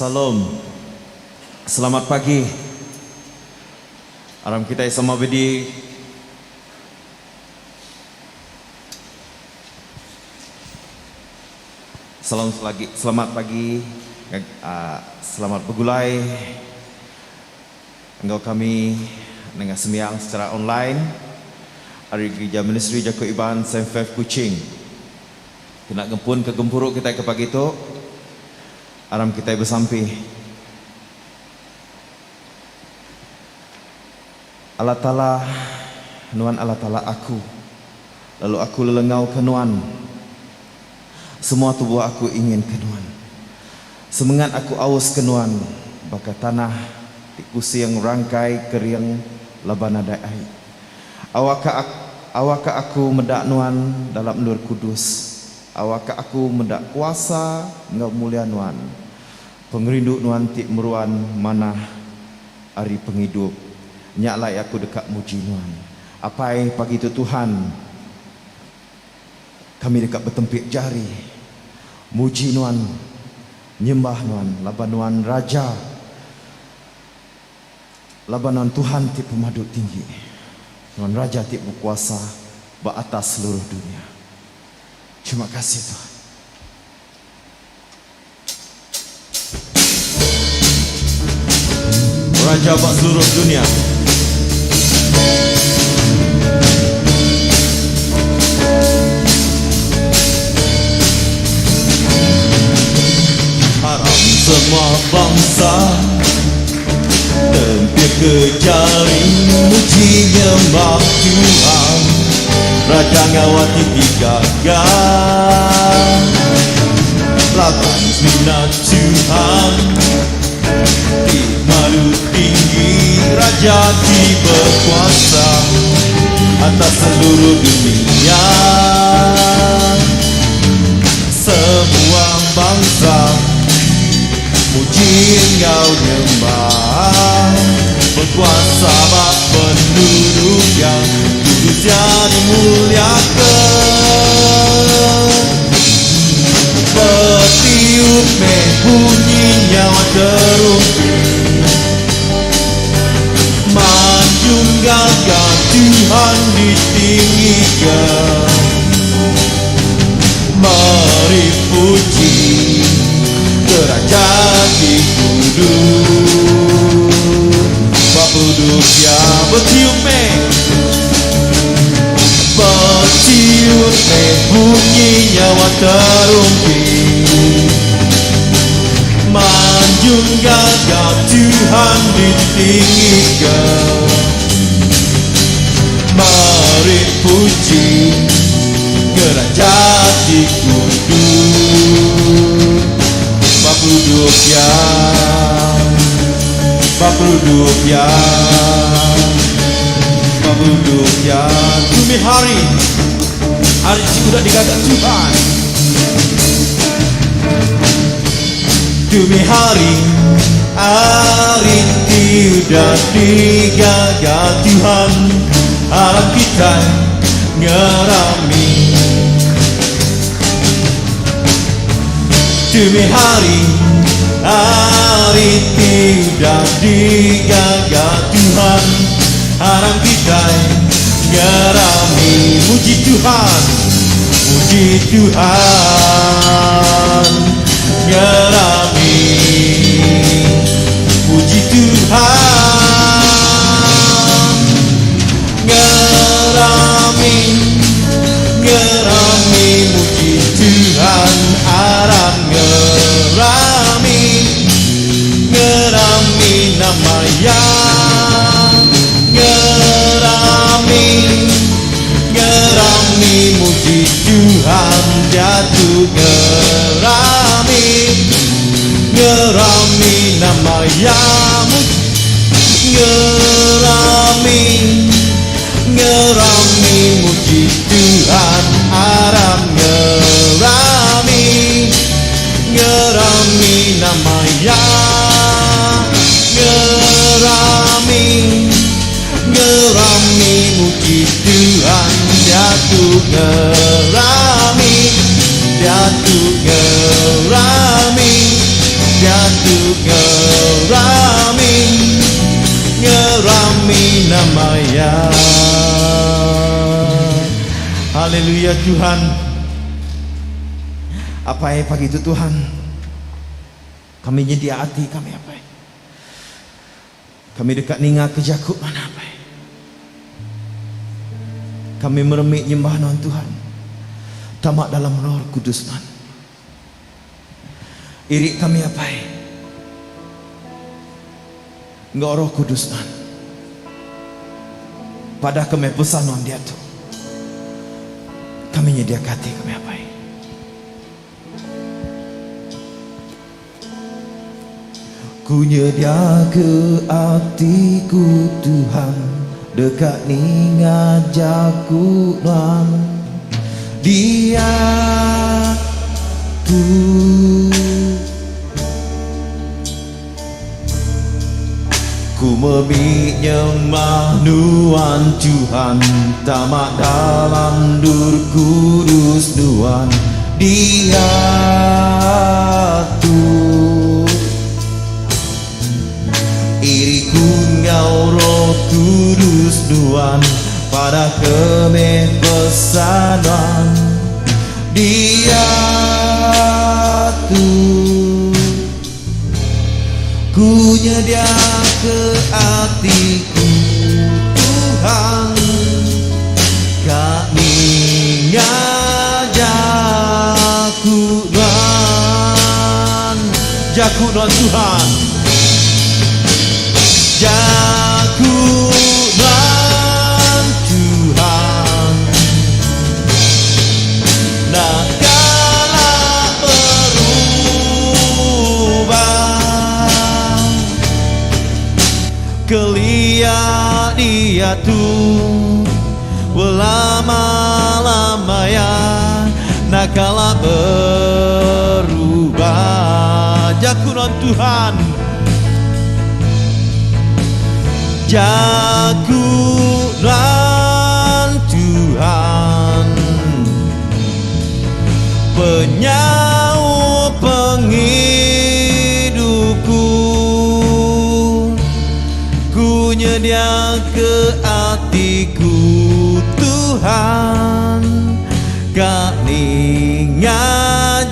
Salam. Selamat pagi. Aram kitai sama bedi. Salam selagi selamat pagi selamat begulai enggau kami nengah sembiang secara online ari Gerija Ministri Jaku Iban Semfef Kuching. Kena ngempun ke gempuru kitai ke pagi tu, aram kitai besampi. Allah Taala, Nuan Allah Taala aku, lalu aku lelengauka Nuan. Semua tubuh aku inginka Nuan. Semengat aku aus ke Nuan, baka tanah ti kusing rangkai kering laban nadai ai. Awakka awakka aku meda Nuan dalam endur kudus. Awakka aku meda kuasa enggau mulia Nuan. Pengerindu Nuan ti meruan manah ari pengidup. Nya alai aku deka muji Nuan. Apai, pagi tu Tuhan, kami deka betempik jari muji Nuan, nyembah Nuan laban Nuan Raja, laban Nuan Tuhan ti Pemadu Tinggi, Nuan Raja ti bekuasa ba atas seluruh dunya. Terima kasih Tuhan. Raja ba seluruh dunia. Haram semua bangsa Tempir ke jari Muji nyembah Tuhan Raja ngawa ti digaga Laban semina Tuhan Ti malu tinggi Raja ti bekuasa Atas seluruh dunia Semua bangsa Muji enggau nyembah Bekuasa ba penduduk iya Kudus iya dimuliaka Betiup meh bunyi nyawa terumpit Manjung gaga Tuhan ditinggika Meri puji ke Raja ti kudus Ba penuduk iya betiup meh Betiup meh bunyi nyawa terumpit Manjung gaga Tuhan ditinggika Meri puji ke Raja ti kudus Ba penuduk iya Ba penuduk iya Ba penuduk iya Tu mih hari Hari ti udah digaga Tuhan Tu mih hari Hari ti udah digaga Tuhan Aram kitai ngerami Tu mih hari Hari ti udah digaga Tuhan Aram kitai ngerami Muji Tuhan Muji Tuhan Ngerami Muji Tuhan Ngerami Ngerami Muji Tuhan Aram ngerami Ngerami nama Iya Ngerami Ngerami Muji Tuhan Diatu ngerami Ngerami nama Iya Ngerami Ngerami muji Tuhan Aram ngerami Ngerami nama Iya Ngerami Ngerami muji Tuhan Diatu ngerami Diatu ngerami Diatu. Haleluya Tuhan. Apai pagi tu Tuhan. Kami nyedia ati kami apai. Kami deka ninga ke jaku Nuan apai. Kami meremi nyembah Nuan Tuhan. Tama dalam Roh Kudus Nuan. Iri kami apai. Enggau Roh Kudus Nuan. Padah ke meh pesan Nuan diatu. Kami nyediaka ati kami apai. Ku nyediaka atiku Tuhan deka ninga jaku Nuan diatu. Ku memi nyembah Nuan Tuhan tama dalam dur kudus Nuan diatu. Iri ku enggau Roh Kudus Nuan padah ke meh pesan Nuan diatu. Ku nyediaka atiku Tuhan ka ninga jaku Nuan. Jaku Nuan Tuhan. Jaku Nuan Tuhan. Enda kala berubah. Kelia diatu belama-lama ya Enda kala berubah. Jaku Nuan Tuhan. Jaku nuan Tuhan Penyaup pengidupku Ku nyediaka atiku Tuhan Ka ninga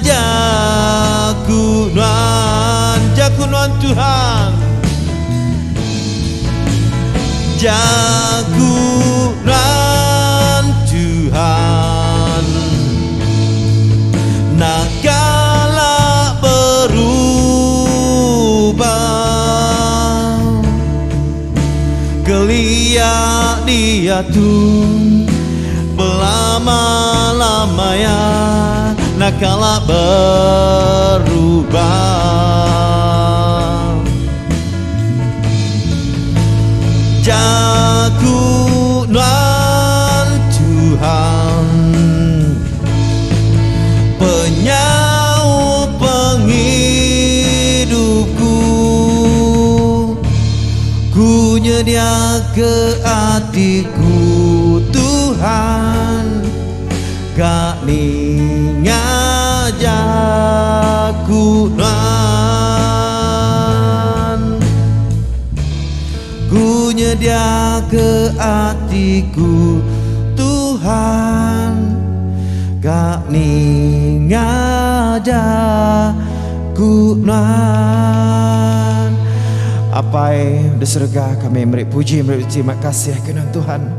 jaku nuan Jaku nuan Tuhan Jaku nuan Tuhan Nakala berubah Kelia diatu belama-lama ya Nakala berubah. Jaku nuan Tuhan Penyaup pengidupku Ku nyediaka atiku Tuhan Ka ninga jaku Nuan. Ku nyediaka atiku Tuhan Ka ninga jaku Nuan. Apai di serega kami meri puji meri terima kasih ke Nuan Tuhan.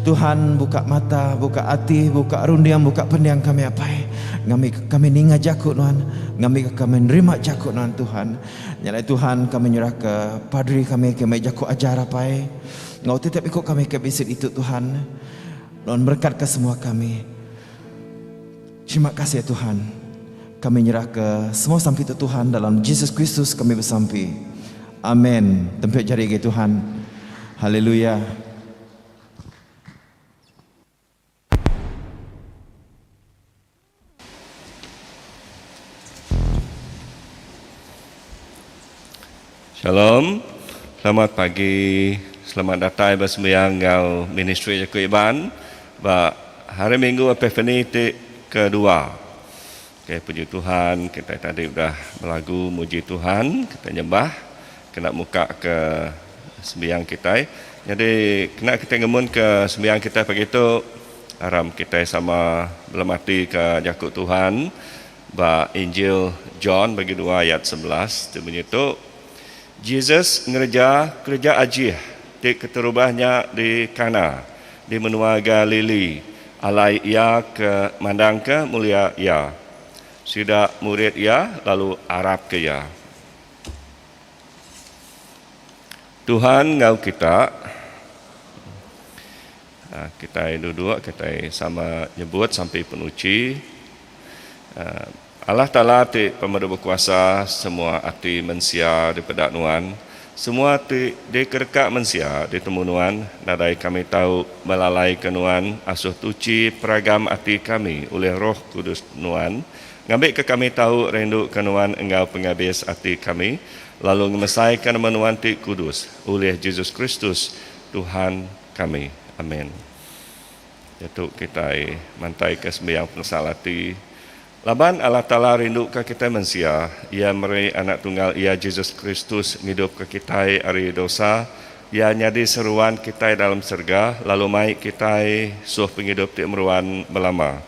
Tuhan buka mata, buka ati, buka runding, buka pending kami apai. Ngambi ke kami ninga jaku Nuan, ngambi ke kami nerima jaku Nuan Tuhan. Nya alai Tuhan kami nyerah ke padri kami ke mai jaku ajar apai. Enggau tetiap iku kami ke bisi ditu Tuhan. Nuan merekat ke semua kami. Terima kasih Tuhan. Kami nyerah ke semua sampi tu Tuhan dalam Jesus Kristus kami besampi. Amen. Tempik jari agi Tuhan. Haleluya. Shalom. Selamat pagi. Selamat datai ba sembiang enggau Ministri Jaku Iban ba Hari Minggu Epiphany ti kedua. Okay, puji Tuhan kitai tadi udah belagu muji Tuhan, kitai nyembah kena muka ke sembiang kitai. Nyadi kena kitai ngemun ke sembiang kitai pagi tu. Aram kitai sama belematika jaku Tuhan ba Injil John bagi dua ayat 11 ti munyi tu, Jesus ngereja kereja ajih ti keterubah nya di Kana, di menua Galili, alai iya ke mandangka mulia iya. Sida murid iya lalu arapka iya. Tuhan enggau kita. Kitai duduk kitai sama nyebut sampi penuchi. Allah Taala ti pemadu bekuasa semua ati mensia dipeda nuan, semua ti dikereka mensia ditemu nuan, nadai kami tau belalaika nuan asuh tuchi peragam ati kami ulih Roh Kudus nuan, ngambika kami tau rinduka nuan enggau pengabis ati kami lalu ngemesaika nama nuan ti kudus ulih Jesus Kristus Tuhan kami. Amin. Diatu kitai mantaika sembiang pengesal ati. Laban Allah Taala rinduka kitai mensia, Iya meri Anak Tunggal Iya Jesus Kristus ngidupka kitai ari dosa. Iya nyadi seruan kitai dalam serega lalu mai kitai suh pengidup ti meruan belama.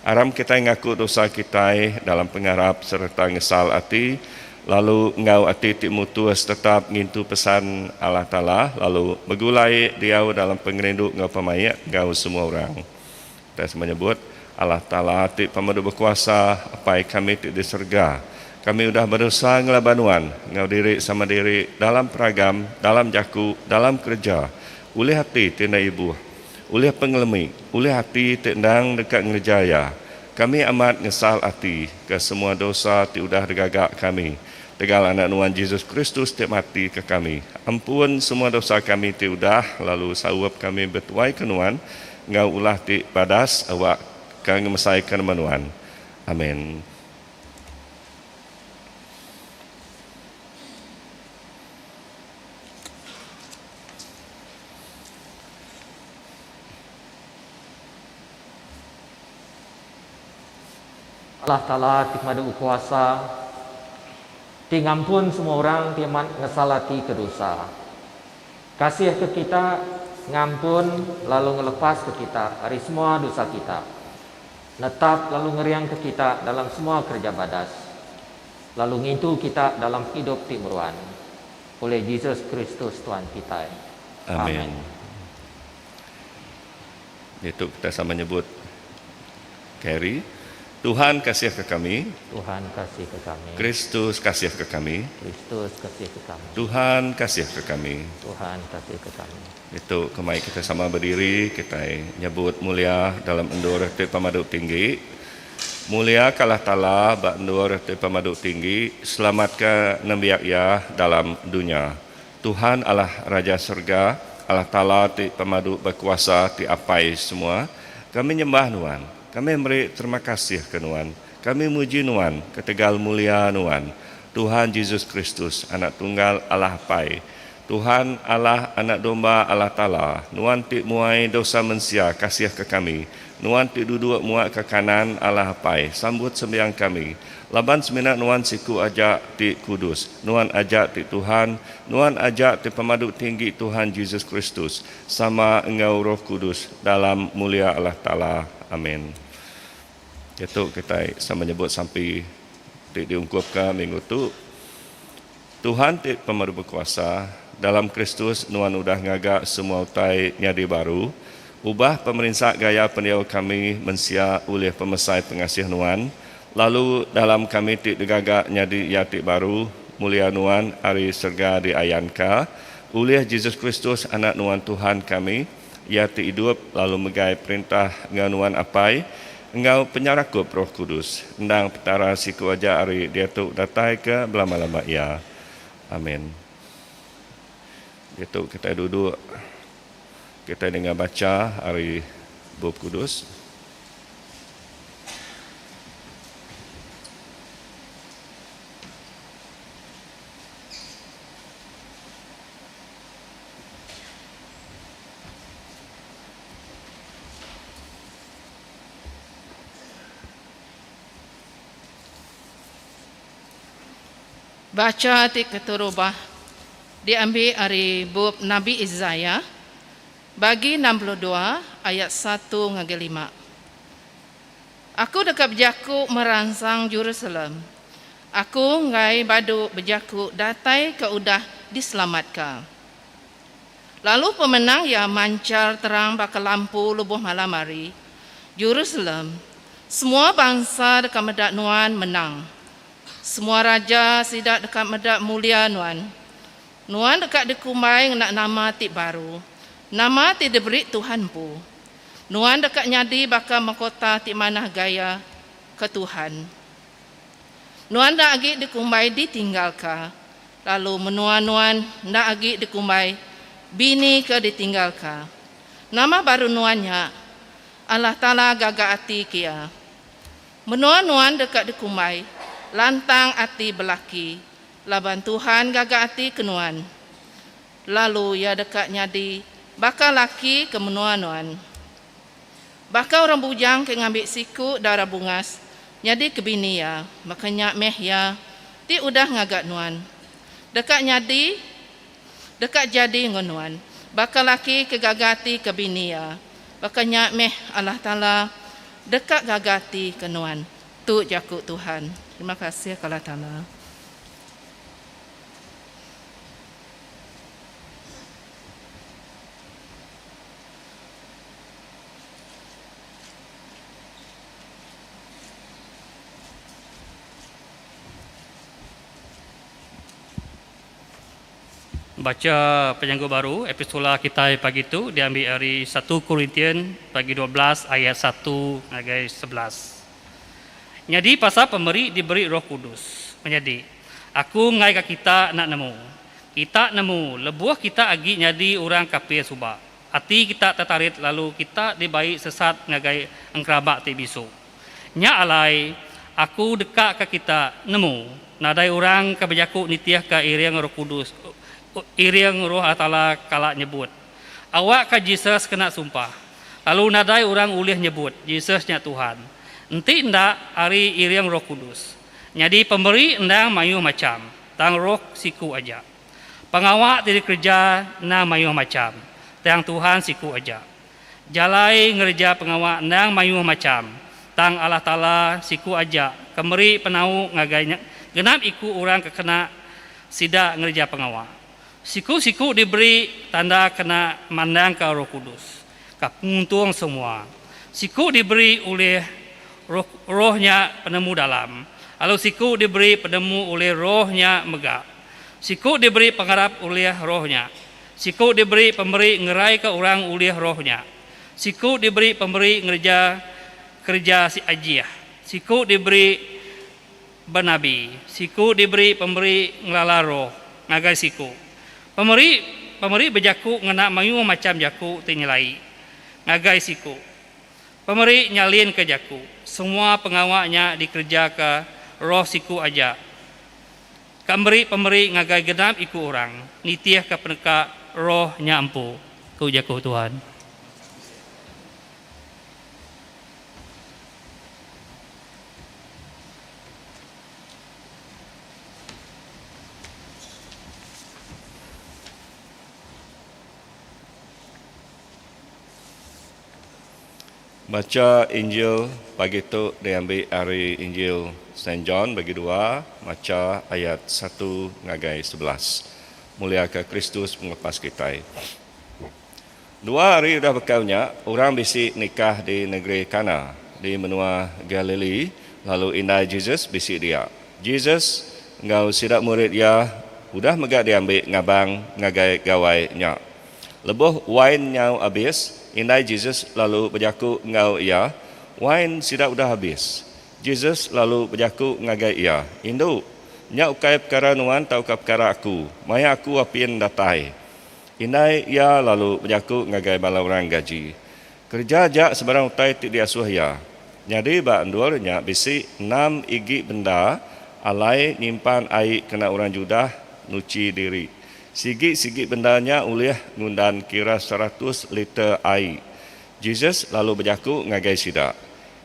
Aram kitai ngaku dosa kitai dalam pengarap sereta ngesal ati, lalu enggau ati ti mutus tetap ngintu pesan Allah Taala lalu begulai diau dalam pengerindu enggau pemaik enggau semua orang. Kitai sama nyebut, Allah Taala ti Pemadu Bekuasa, Apai kami ti di serega, kami udah bedosa ngelaban Nuan enggau diri sama diri dalam peragam, dalam jaku, dalam kereja, ulih ati ti enda ibuh, ulih pengelemi, ulih ati ti endang deka ngereja iya. Kami amat ngesal ati ke semua dosa ti udah digaga kami tegal Anak Nuan Jesus Kristus ti mati ke kami. Ampun semua dosa kami ti udah lalu saup kami betuaika Nuan enggau ulah ti badas awak ka ngemesaika nama Nuan. Amen. Allah Taala ti pemadu bekuasa, ti ngampun semua orang ti amat ngesal ati ke dosa. Kasih ke kita, ngampun lalu ngelepaska kita ari semua dosa kita. Netap lalu ngeringka kita dalam semua kereja badas, lalu ngintu kita dalam pengidup ti meruan. Oleh Jesus Kristus Tuan kitai. Amen. Ditu kitai sama nyebut Carry, Tuhan kasihka kami. Tuhan kasihka kami. Kristus kasihka kami. Kristus kasihka kami. Tuhan kasihka kami. Tuhan kasihka kami. Ditu kemai kitai sama bediri kitai nyebut mulia dalam endur ti pemadu tinggi. Mulia ka Allah Taala ba endur ti pemadu tinggi, selamatka nembiak Iya dalam dunya. Tuhan Allah Raja Serega, Allah Taala ti Pemadu Bekuasa ti Apai semua, kami nyembah Nuan. Kami meri terima kasih ke Nuan. Kami muji Nuan ketegal mulia Nuan, Tuhan Jesus Kristus, Anak Tunggal Allah Apai. Tuhan Allah Anak Domba Allah Taala, Nuan ti muai dosa mensia, kasih ke kami. Nuan ti duduk muak ke kanan Allah Apai, sambut sembiang kami. Laban semina Nuan siku aja ti kudus, Nuan aja ti Tuhan, Nuan aja ti Pemadu Tinggi Tuhan Jesus Kristus, sama enggau Roh Kudus, dalam mulia Allah Taala. Amin. Diatu kitai sama nyebut sampi ti diungkupka minggu tu. Tuhan ti Pemadu Bekuasa, dalam Kristus Nuan udah ngaga semua utai nyadi baru. Ubah pemerinsa gaya pendiau kami mensia ulih pemesai pengasih Nuan, lalu dalam kami ti digaga nyadi iya ti baru, mulia Nuan ari serega diayanka, ulih Jesus Kristus Anak Nuan Tuhan kami, Iya ti idup lalu megai perintah enggau Nuan Apai, enggau penyerakup Roh Kudus, endang Petara siku aja ari diatu datai ke belama-lama iya. Amin. Diatu kitai duduk, kitai ninga bacha ari Bup Kudus. Bacha ti keterubah diambi ari bup Nabi Isaiah, bagi 62, ayat satu ngagai lima. Aku deka bejaku meransang Jerusalem. Aku enggai badu bejaku datai ke udah diselamatka. Lalu pemenang iya manchar terang baka lampu lebuh malam hari. Jerusalem, semua bansa deka meda nuan menang. Semua raja sida deka meda mulia nuan. Nuan deka dikumbai ngena nama ti baru, nama ti diberi Tuhan empu. Nuan deka nyadi baka mahkota ti manah gaya ke Tuhan. Nuan enda agi dikumbai ditinggalka, lalu menua nuan enda agi dikumbai bini ke ditinggalka. Nama baru nuan nya, Allah Taala gaga ati ke iya. Menua nuan deka dikumbai lantang ati belaki, laban Tuhan gaga ati ke nuan, lalu Iya deka nyadi baka laki ke menua nuan. Baka orang bujang ke ngambi siku dara bungas nyadi ke bini iya, baka nya meh iya ti udah ngaga nuan deka nyadi deka jadi enggau nuan. Baka laki ke gaga ati ke bini iya, baka nya meh Allah Taala deka gaga ati ke nuan. Tu jaku Tuhan. Terima kasih ke Allah Taala. Bacha Penyanggup Baru Epistola kitai pagi tu diambi ari satu Korintian bagi 12 ayat satu ngagai 11. Nyadi pasal pemeri diberi Roh Kudus, menyadi, aku enggai ka kita enda nemu. Kita nemu, lebuh kita agi nyadi orang kapir suba, ati kita tetarit lalu kita dibai sesat ngagai engkerabak ti bisu. Nya alai, aku dekaka kita nemu, nadai orang ke bejaku nitihka iring Roh Kudus, iring Roh Allah Taala kala nyebut, Awakka Jesus kena sumpah. Lalu nadai orang ulih nyebut, Jesus nya Tuhan, enti enda ari iring Roh Kudus. Nyadi pemeri endang mayuh macham. Tang roh siku aja. Pengawa ti dikereja endang mayuh macham, tang Tuhan siku aja. Jalai ngereja pengawa endang mayuh macham, tang Allah Taala siku aja ke meri penau ngagai genap iku orang ke kena sida ngereja pengawa. Siku-siku diberi tanda kena mandangka Roh Kudus, ka penguntung semua. Siku diberi ulih Roh, Roh nya penemu dalam, lalu siku diberi penemu ulih Roh nya mega. Siku diberi pengarap ulih Roh nya. Siku diberi pemeri ngeraika orang ulih Roh nya. Siku diberi pemeri ngereja kereja si ajih. Siku diberi benabi. Siku diberi pemeri ngelala roh ngagai siku. Pemeri pemeri bejaku ngena mayuh macham jaku ti nyelai ngagai siku. Pemeri nyalinka jaku. Semua pengawa nya dikerejaka roh siku aja ka meri pemeri ngagai genap iku orang nitihka peneka roh nya empu, ku jaku Tuhan. Bacha Injil pagi tu diambi ari Injil Saint John bagi dua, macha ayat satu ngagai 11. Muliaka Kristus pengelepas kitai. Dua hari udah bekau nya, orang bisi nikah di negeri Kana, di menua Galili, lalu indai Jesus bisi dia. Jesus enggau sida murid iya udah mega diambi ngabang ngagai gawai nya. Lebuh wain nyau abis, indai Jesus lalu bejaku enggau iya, Wain sida udah abis. Jesus lalu bejaku ngagai iya, Indu, nya ukai pekara nuan tauka pekara aku. Maya aku apin datai. Indai iya lalu bejaku ngagai bala orang gaji, Kereja aja sebarang utai ti diasuh iya. Nyadi ba endur nya bisi enam igi benda alai nyimpan ai kena orang Judah nuchi diri. Sigi-sigi benda nya ulih ngundan kira 100 liter ai. Jesus lalu bejaku ngagai sida,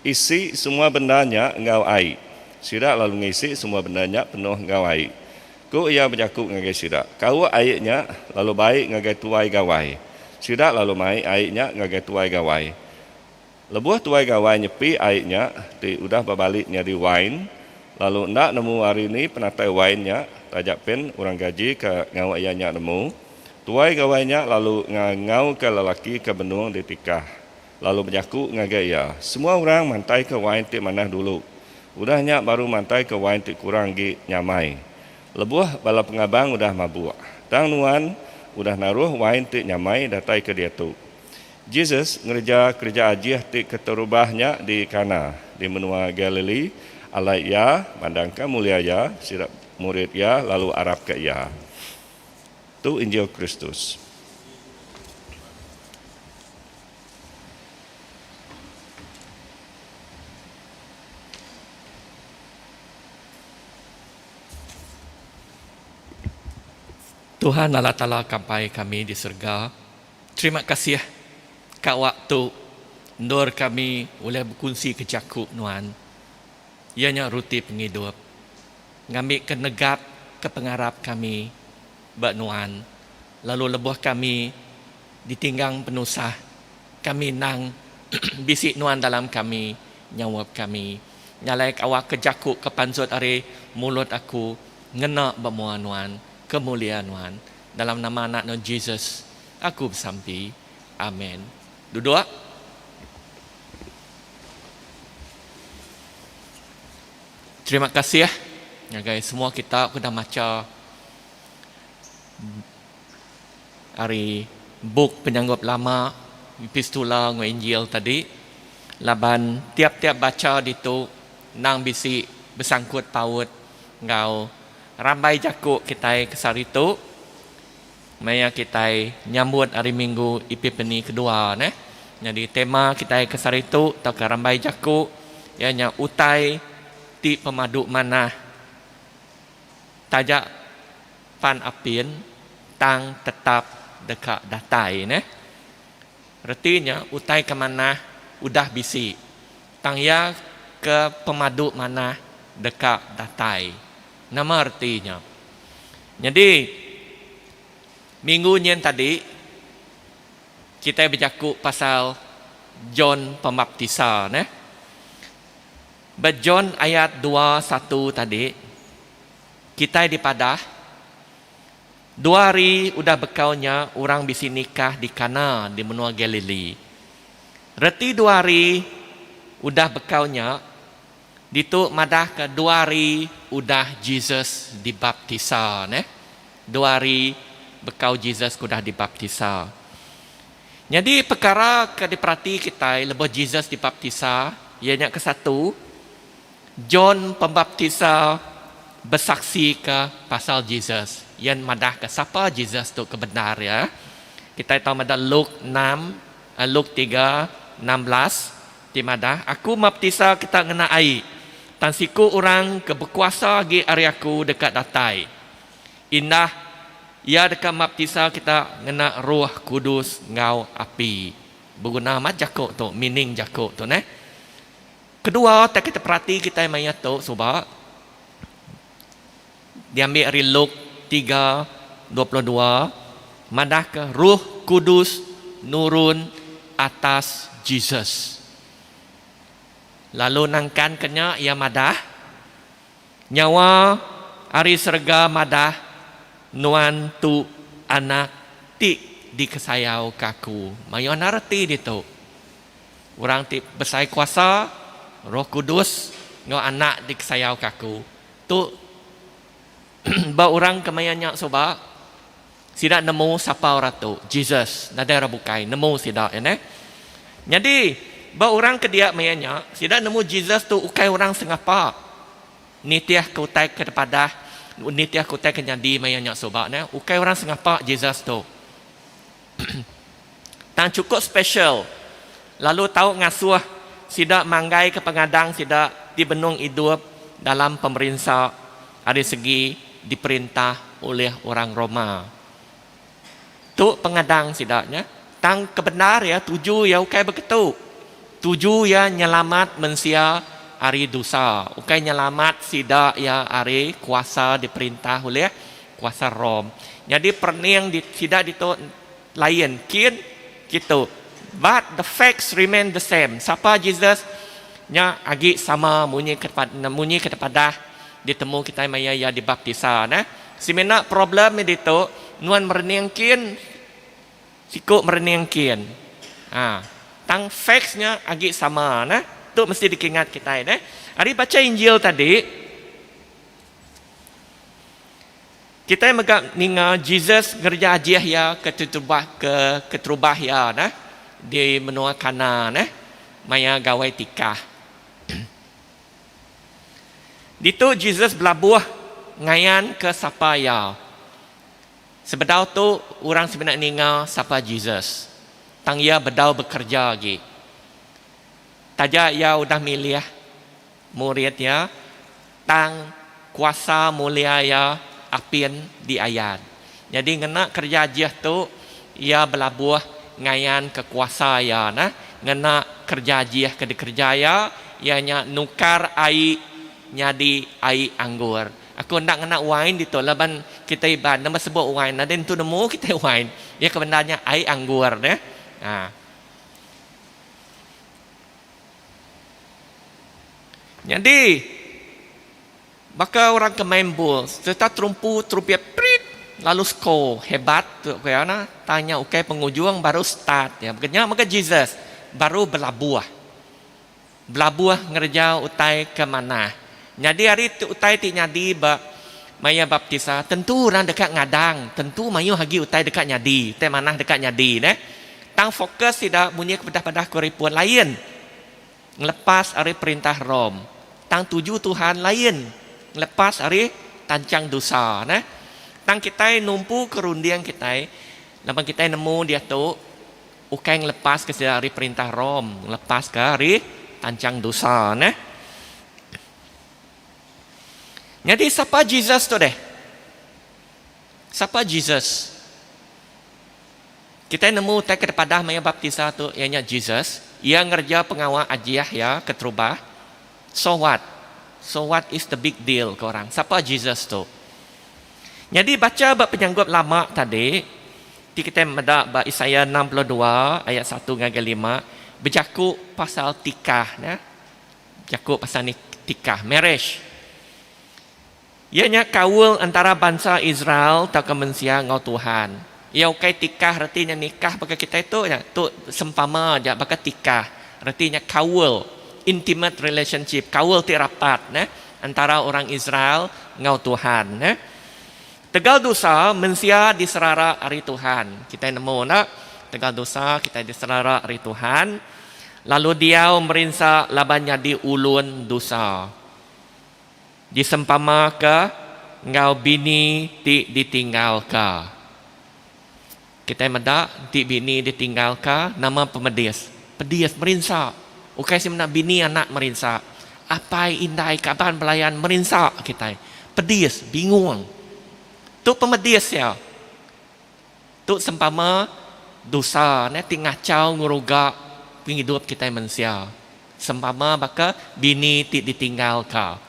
Isi semua benda nya enggau ai. Sida lalu ngisi semua benda nya penuh enggau ai. Ku iya bejaku ngagai sida, Kauk ai nya lalu bai ngagai tuai gawai. Sida lalu mai ai nya ngagai tuai gawai. Lebuh tuai gawai nyepi ai nya ti udah bebali nyadi wain, lalu enda nemu ari ni penatai wain nya, taja pen orang gaji ke ngawa iya nya nemu, tuai gawai nya lalu ngangauka lelaki ke benung ditikah, lalu bejaku ngagai iya, Semua orang mantaika wain ti manah dulu. Udah nya baru mantaika wain ti kurang agi nyamai. Lebuh bala pengabang udah mabuk. Tang nuan udah naruh wain ti nyamai datai ke diatu. Jesus ngereja kereja ajih ti keterubah nya di Kana, di menua Galili, alai iya mandangka mulia iya, sida murid iya lalu arapka iya. Tu Injil Kristus. Tuhan Allah Taala kampai kami di serega. Terima kasih ka waktu endur kami ulih bekunsi ke jaku nuan iya nya ruti pengidup ngambika negap ke pengarap kami ba nuan lalu lebuh kami ditinggang penusah kami endang bisi nuan dalam kami nyaup kami nyalai awak ke jaku ke pansut ari mulut aku ngena ba mua nuan ke mulia nuan. Dalam nama Anak Nuan Jesus, aku besampi. Amen. Duduk. Terima kasih ngagai semua kita ke udah macha ari bup Penyanggup Lama, Epistula enggau Injil tadi laban tiap-tiap bacha ditu endang bisi besangkut paut enggau Rambai jaku kitai ke sehari tu maya kitai nyambut Hari Minggu Epipani kedua neh. Nyadi tema kitai ke sehari tu tauka rambai jaku iya nya utai ti pemadu manah taja pan apin tang tetap deka datai neh. Reti nya utai ke manah udah bisi tang iya ke pemadu manah deka datai. Nama reti nya? Nyadi, minggu nyin tadi kitai bejaku pasal John Pemaptisa neh. Ba John ayat dua satu tadi, kitai dipadah, Dua hari udah bekau nya orang bisi nikah di Kana di menua Galili. Reti dua hari udah bekau nya, Ditu madahka dua hari udah Jesus dibaptisa neh. Dua hari bekau Jesus ke udah dibaptisa. Nyadi pekara ke diperati kitai lebuh Jesus dibaptisa iya nya kesatu, John Pembaptisa besaksika pasal Jesus. Iya madahka sapa Jesus tu ke bendar iya. Kitai tau meda Luke enam, Luke tiga, 16. Ti madah, Aku maptisa kita ngena ai, tang siku orang ke bekuasa agi ari aku deka datai. Indah, iya deka maptisa kita ngena Roh Kudus enggau api. Beguna amat jaku tu, meaning jaku tu neh. Kedua, utai kita perati kitai maya tu suba, diambi ari Luke tiga, 22, madahka Roh Kudus nurun atas Jesus. Lalu nangkanka nya iya madah, Nyawa ari serega madah, Nuan tu Anak ti dikesayauka Aku. Mayuh enda reti ditu. Orang ti besai kuasa, Roh Kudus enggau Anak dikesayauka Aku. Tu ba orang ke maya nya suba, sida nemu sapa orang tu, Jesus, nadai orang bukai nemu sida iya neh. Nyadi ba orang ke dia maya nya, sida nemu Jesus tu ukai orang sengapa nitihka utai ke dipadah, nitihka utai ke nyadi maya nya suba neh, ukai orang sengapa Jesus tu. Tang chukup special lalu tau ngasuh sida manggaika pengadang sida ti benung idup dalam pemerinsa ari segi diperintah ulih orang Roma. Tu pengadang sida nya. Tang kebendar iya tuju iya ukai beketu. Tuju iya nyelamat mensia ari dosa, ukai nyelamat sida iya ari kuasa diperintah ulih kuasa Rome. Nyadi perening sida ditu. Lain kin kitu. But the facts remain the same. Sapa Jesus nya agi sama munyi ke munyi ke tepadah ditemu kitai maya iya dibaptisa neh. Semina problem meh ditu nuan merening kin siku merening kin. Ha tang facts nya agi sama neh. Tu mesti dikingat kitai neh. Ari bacha Injil tadi. Kitai mega ninga Jesus ngereja ajih iya ke terubah ke keterubah iya neh di menua Kana neh maya gawai tikah. Ditu Jesus belabuh ngayanka sapa iya. Sebedau tu orang semina ninga sapa Jesus tang iya bedau bekereja agi. Taja iya udah milih murid iya, tang kuasa mulia iya apin diayan. Nyadi ngena kereja ajih tu, iya belabuh ngayanka kuasa iya nah ngena kereja ajih ke dikereja iya, iya nya nukar ai nyadi ai anggur. Aku enda ngena wine ditu laban kitai Iban nama sebut wine nadai nentu nemu kitai wine. Iya ke bendar nya ai anggur neh. Ha. Nyadi, baka orang ke main bul sereta terumpu terumpit prit lalu score hebat tu ku iya nah tang nya ukai pengujung baru start iya. Baka nya mega Jesus baru belabuh. Belabuh ngereja utai ke manah. Nyadi ari utai ti nyadi ba maya baptisa tentu orang deka ngadang tentu mayuh agi utai deka nyadi, utai manah deka nyadi neh. Tang fokus sida munyi ke pedah-pedah ku ripun lain ngelepas ari perintah Rome. Tang tuju Tuhan lain ngelepas ari tanchang dosa neh. Tang kitai numpu ke runding kitai laban kitai nemu diatu ukai ngelepas ke sida ari perintah Rome ngelepas ke ari tanchang dosa neh. Nyadi sapa Jesus tu deh? Sapa Jesus? Kitai nemu utai ke dipadah maya baptisa tu iya nya Jesus, iya ngereja pengawa ajih iya keterubah. So what? So what is the big deal ko orang. Sapa Jesus tu? Nyadi bacha ba penyanggup lama tadi ti kitai meda ba Isaiah 62 ayat satu ngagai lima bejaku pasal tikah nya. Jaku pasal tikah, marriage. Iya nya kaul entara bansa Israel tauka mensia enggau Tuhan. Iya ukai tikah reti nya nikah baka kitai tu nya. Tu sempama aja baka tikah. Reti nya kaul, intimate relationship, kaul ti rapat neh entara orang Israel enggau Tuhan neh. Tegal dosa mensia diserara ari Tuhan. Kitai nemu enda? Tegal dosa kitai diserara ari Tuhan lalu diau merinsa laban nyadi ulun dosa. Disempamaka enggau bini ti ditinggalka. Kitai meda enti bini ditinggalka nama pemedis. Pedis, merinsa. Ukai semina bini anak merinsa. Apai, indai, kaban belayan merinsa kitai. Pedis, bingung. Tu pemedis iya. Tu sempama dosa neh ti ngachau ngeruga pengidup kitai mensia. Sempama baka bini ti ditinggalka.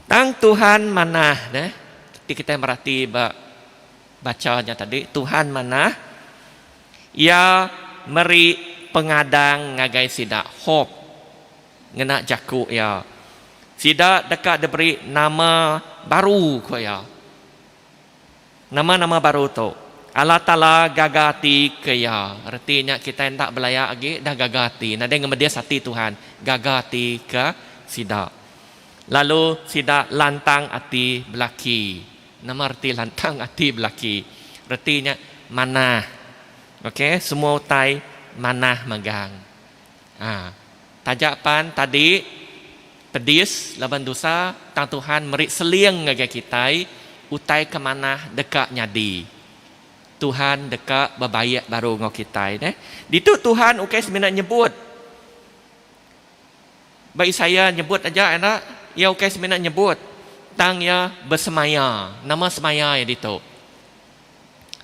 Tang Tuhan manah neh ti kitai merati ba bacha nya tadi Tuhan manah Iya meri pengadang ngagai sida hope ngena jaku Iya. Sida deka diberi nama baru, ku iya. Nama nama baru tu? Allah Taala gaga ati ke iya. Reti nya kitai enda belaya agi dah gaga ati. Nadai ngemedis ati Tuhan. Gaga ati ke sida. Lalu sida lantang ati belaki. Nama reti lantang ati belaki? Reti nya manah. Okey, semua utai manah magang. Ha. Taja pan tadi pedis laban dosa tang Tuhan meri seling ngagai kitai utai ke manah deka nyadi. Tuhan deka bebaik baru enggau kitai neh. Ditu Tuhan ukai semina nyebut ba Isaiah nyebut aja enda iya ukai semina nyebut tang iya besemaya. Nama semaya iya ditu?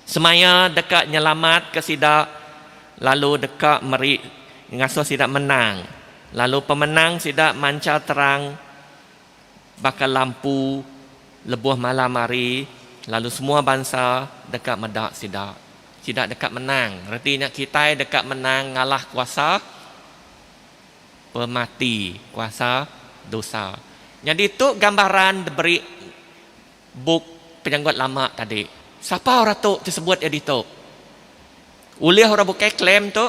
Semaya deka nyelamatka sida lalu deka meri ngasuh sida menang, lalu pemenang sida manchar terang baka lampu lebuh malam hari. Lalu semua bansa deka meda sida. Sida deka menang. Reti nya kitai deka menang ngalah kuasa pemati, kuasa dosa. Nyadi tu gambaran diberi bup Penyanggut Lama tadi. Sapa orang tu ti sebut iya ditu? Ulih orang bukai claim tu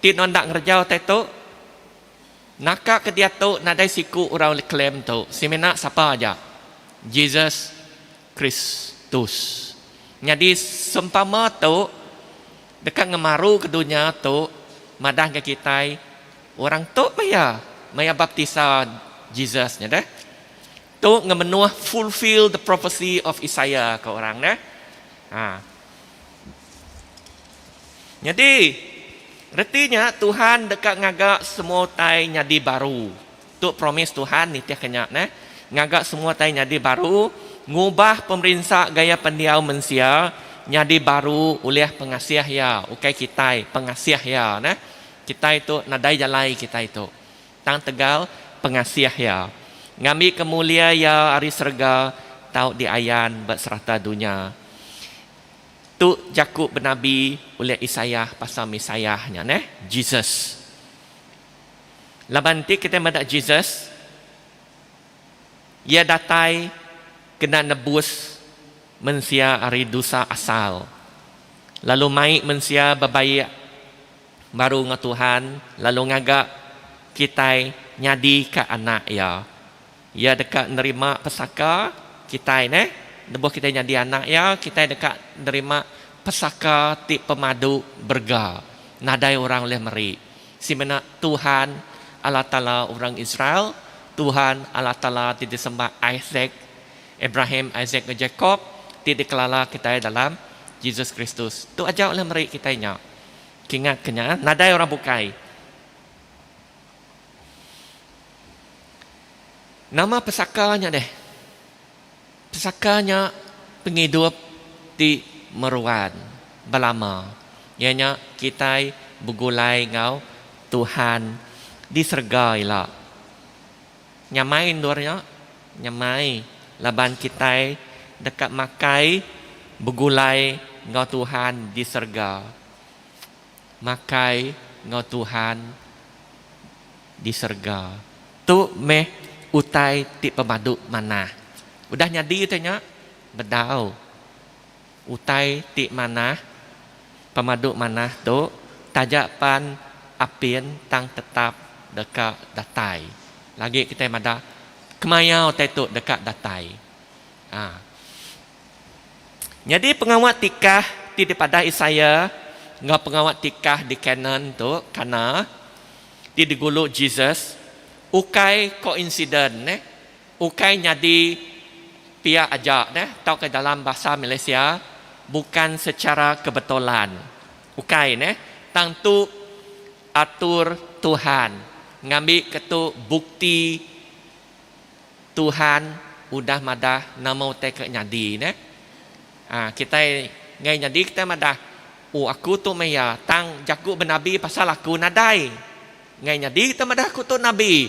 ti nuan enda ngereja utai tu? Naka ke diatu nadai siku orang ulih claim tu semina sapa aja? Jesus Kristus. Nyadi sempama tu deka ngemaruka dunya tu madah ngagai kitai orang tu meh iya maya baptisa Jesus nya deh. Tu ngemenuh fulfill the prophecy of Isaiah ko orang deh. Ha. Nyadi, reti nya Tuhan deka ngaga semua utai nyadi baru. Tu promise Tuhan nitihka nya neh. Ngaga semua utai nyadi baru, ngubah pemerinsa gaya pendiau mensia nyadi baru ulih pengasih Iya, ukai kitai, pengasih Iya neh. Kitai tu nadai jalai kitai tu. Tang tegal pengasih Iya, ngambika mulia Iya ari serega tau diayan ba serata dunya. Tu jaku benabi ulih Isaiah pasal Messiah nya neh, Jesus. Laban enti kitai meda Jesus, Iya datai kena nebus mensia ari dosa asal, lalu mai mensia bebaik baru enggau Tuhan lalu ngaga kitai nyadika anak Iya. Iya deka nerima pesaka kitai neh. Lebuh kitai nyadi anak Iya, kitai deka nerima pesaka ti pemadu berega. Nadai orang ulih meri. Semina Tuhan Allah Taala orang Israel, Tuhan Allah Taala ti disembah Isaac, Abraham, Isaac enggau Jakob, ti dikelala kitai dalam Jesus Kristus. Tu aja ulih meri kitai nya. Kingatka nya, nadai orang bukai. Nama pesaka nya deh? Pesaka nya pengidup ti meruan belama, iya nya kitai begulai enggau Tuhan di serega ila. Nyamai endur nya? Nyamai laban kitai deka makai begulai enggau Tuhan di serega. Makai enggau Tuhan di serega. Tu meh utai ti pemadu manah. Udah nyadi utai nya? Bedau. Utai ti manah, pemadu manah tu taja pan apin tang tetap deka datai. Lagi kitai madah kemaya utai tu deka datai. Ha. Nyadi pengawa tikah ti dipadah Isaiah enggau pengawa tikah di Canaan tu, Kana, ti digulu Jesus ukai koinsiden neh, ukai nyadi pia aja neh tauka dalam bahasa Malaysia bukan secara kebetulan. Ukai neh, tang tu atur Tuhan ngambika tu bukti Tuhan udah madah nama utai ke nyadi neh. Ha, kitai ngai nyadi kitai madah, Oh aku tu meh iya, tang jaku benabi pasal aku nadai. Ngai nyadi kitai madah aku tu nabi.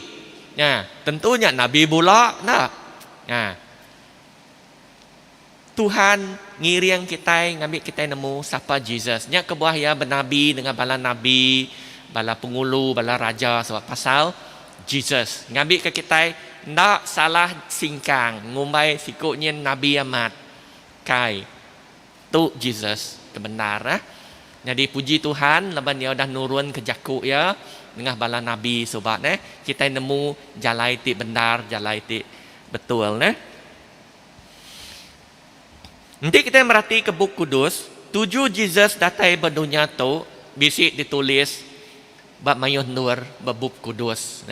Nya, tentu nya nabi bula enda. Ha. Tuhan ngiring kitai ngambi kitai nemu sapa Jesus. Nya kebuah iya benabi nengah bala nabi, bala pengulu, bala raja sebab pasal Jesus. Ngambika kitai enda salah singkang ngumbai siku nyin nabi amat. Kai tu Jesus ke bendar. Nyadi puji Tuhan laban iya udah nurunka jaku iya nengah bala nabi suba neh. Kitai nemu jalai ti bendar, jalai ti betul neh. Enti kitai meratika Bup Kudus, tuju Jesus datai ba dunya tu bisi ditulis ba mayuh endur ba Bup Kudus.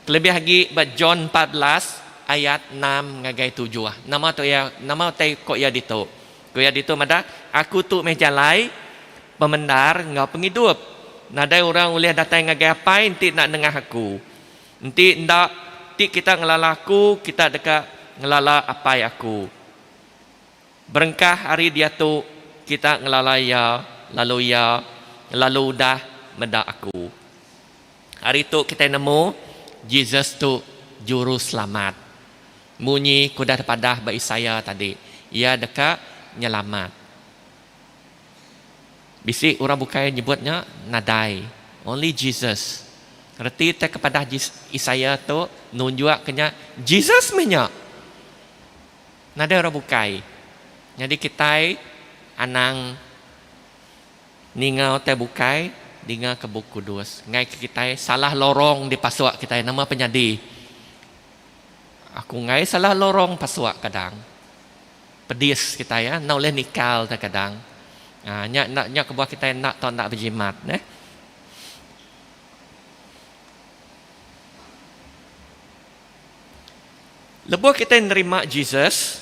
Kelebih agi ba John 14 ayat 6 ngagai 7. Nama tu iya, nama utai ku iya ditu? Ku iya ditu madah, Aku tu meh jalai, pemendar enggau pengidup. Nadai orang ulih datai ngagai Apai enti enda nengah aku. Enti enda, ti kita ngelala aku, kita deka ngelala Apai aku. Berengkah ari diatu, kita ngelala Iya, lalu Iya lalu udah meda aku. Ari tu kitai nemu, Jesus tu Juruselamat. Munyi ke udah dipadah ba Isaiah tadi. Iya deka nyelamat. Bisi orang bukai nyebut nya? Nadai. Only Jesus. Reti te ke padah Isaiah tu nunjukka nya Jesus meh nya. Nadai orang bukai. Nyadi kitai anang ninga utai bukai, dinga ke Bup Kudus. Enggai ke kitai salah lorong dipasuk kitai nama penyadi. Aku enggai salah lorong pasuk kadang. Pedis kitai ya, enda ulih nikal kadang. Ha, nya enda nya kebuah kitai enda tau enda bejimat neh. Lebuh kitai nerima Jesus,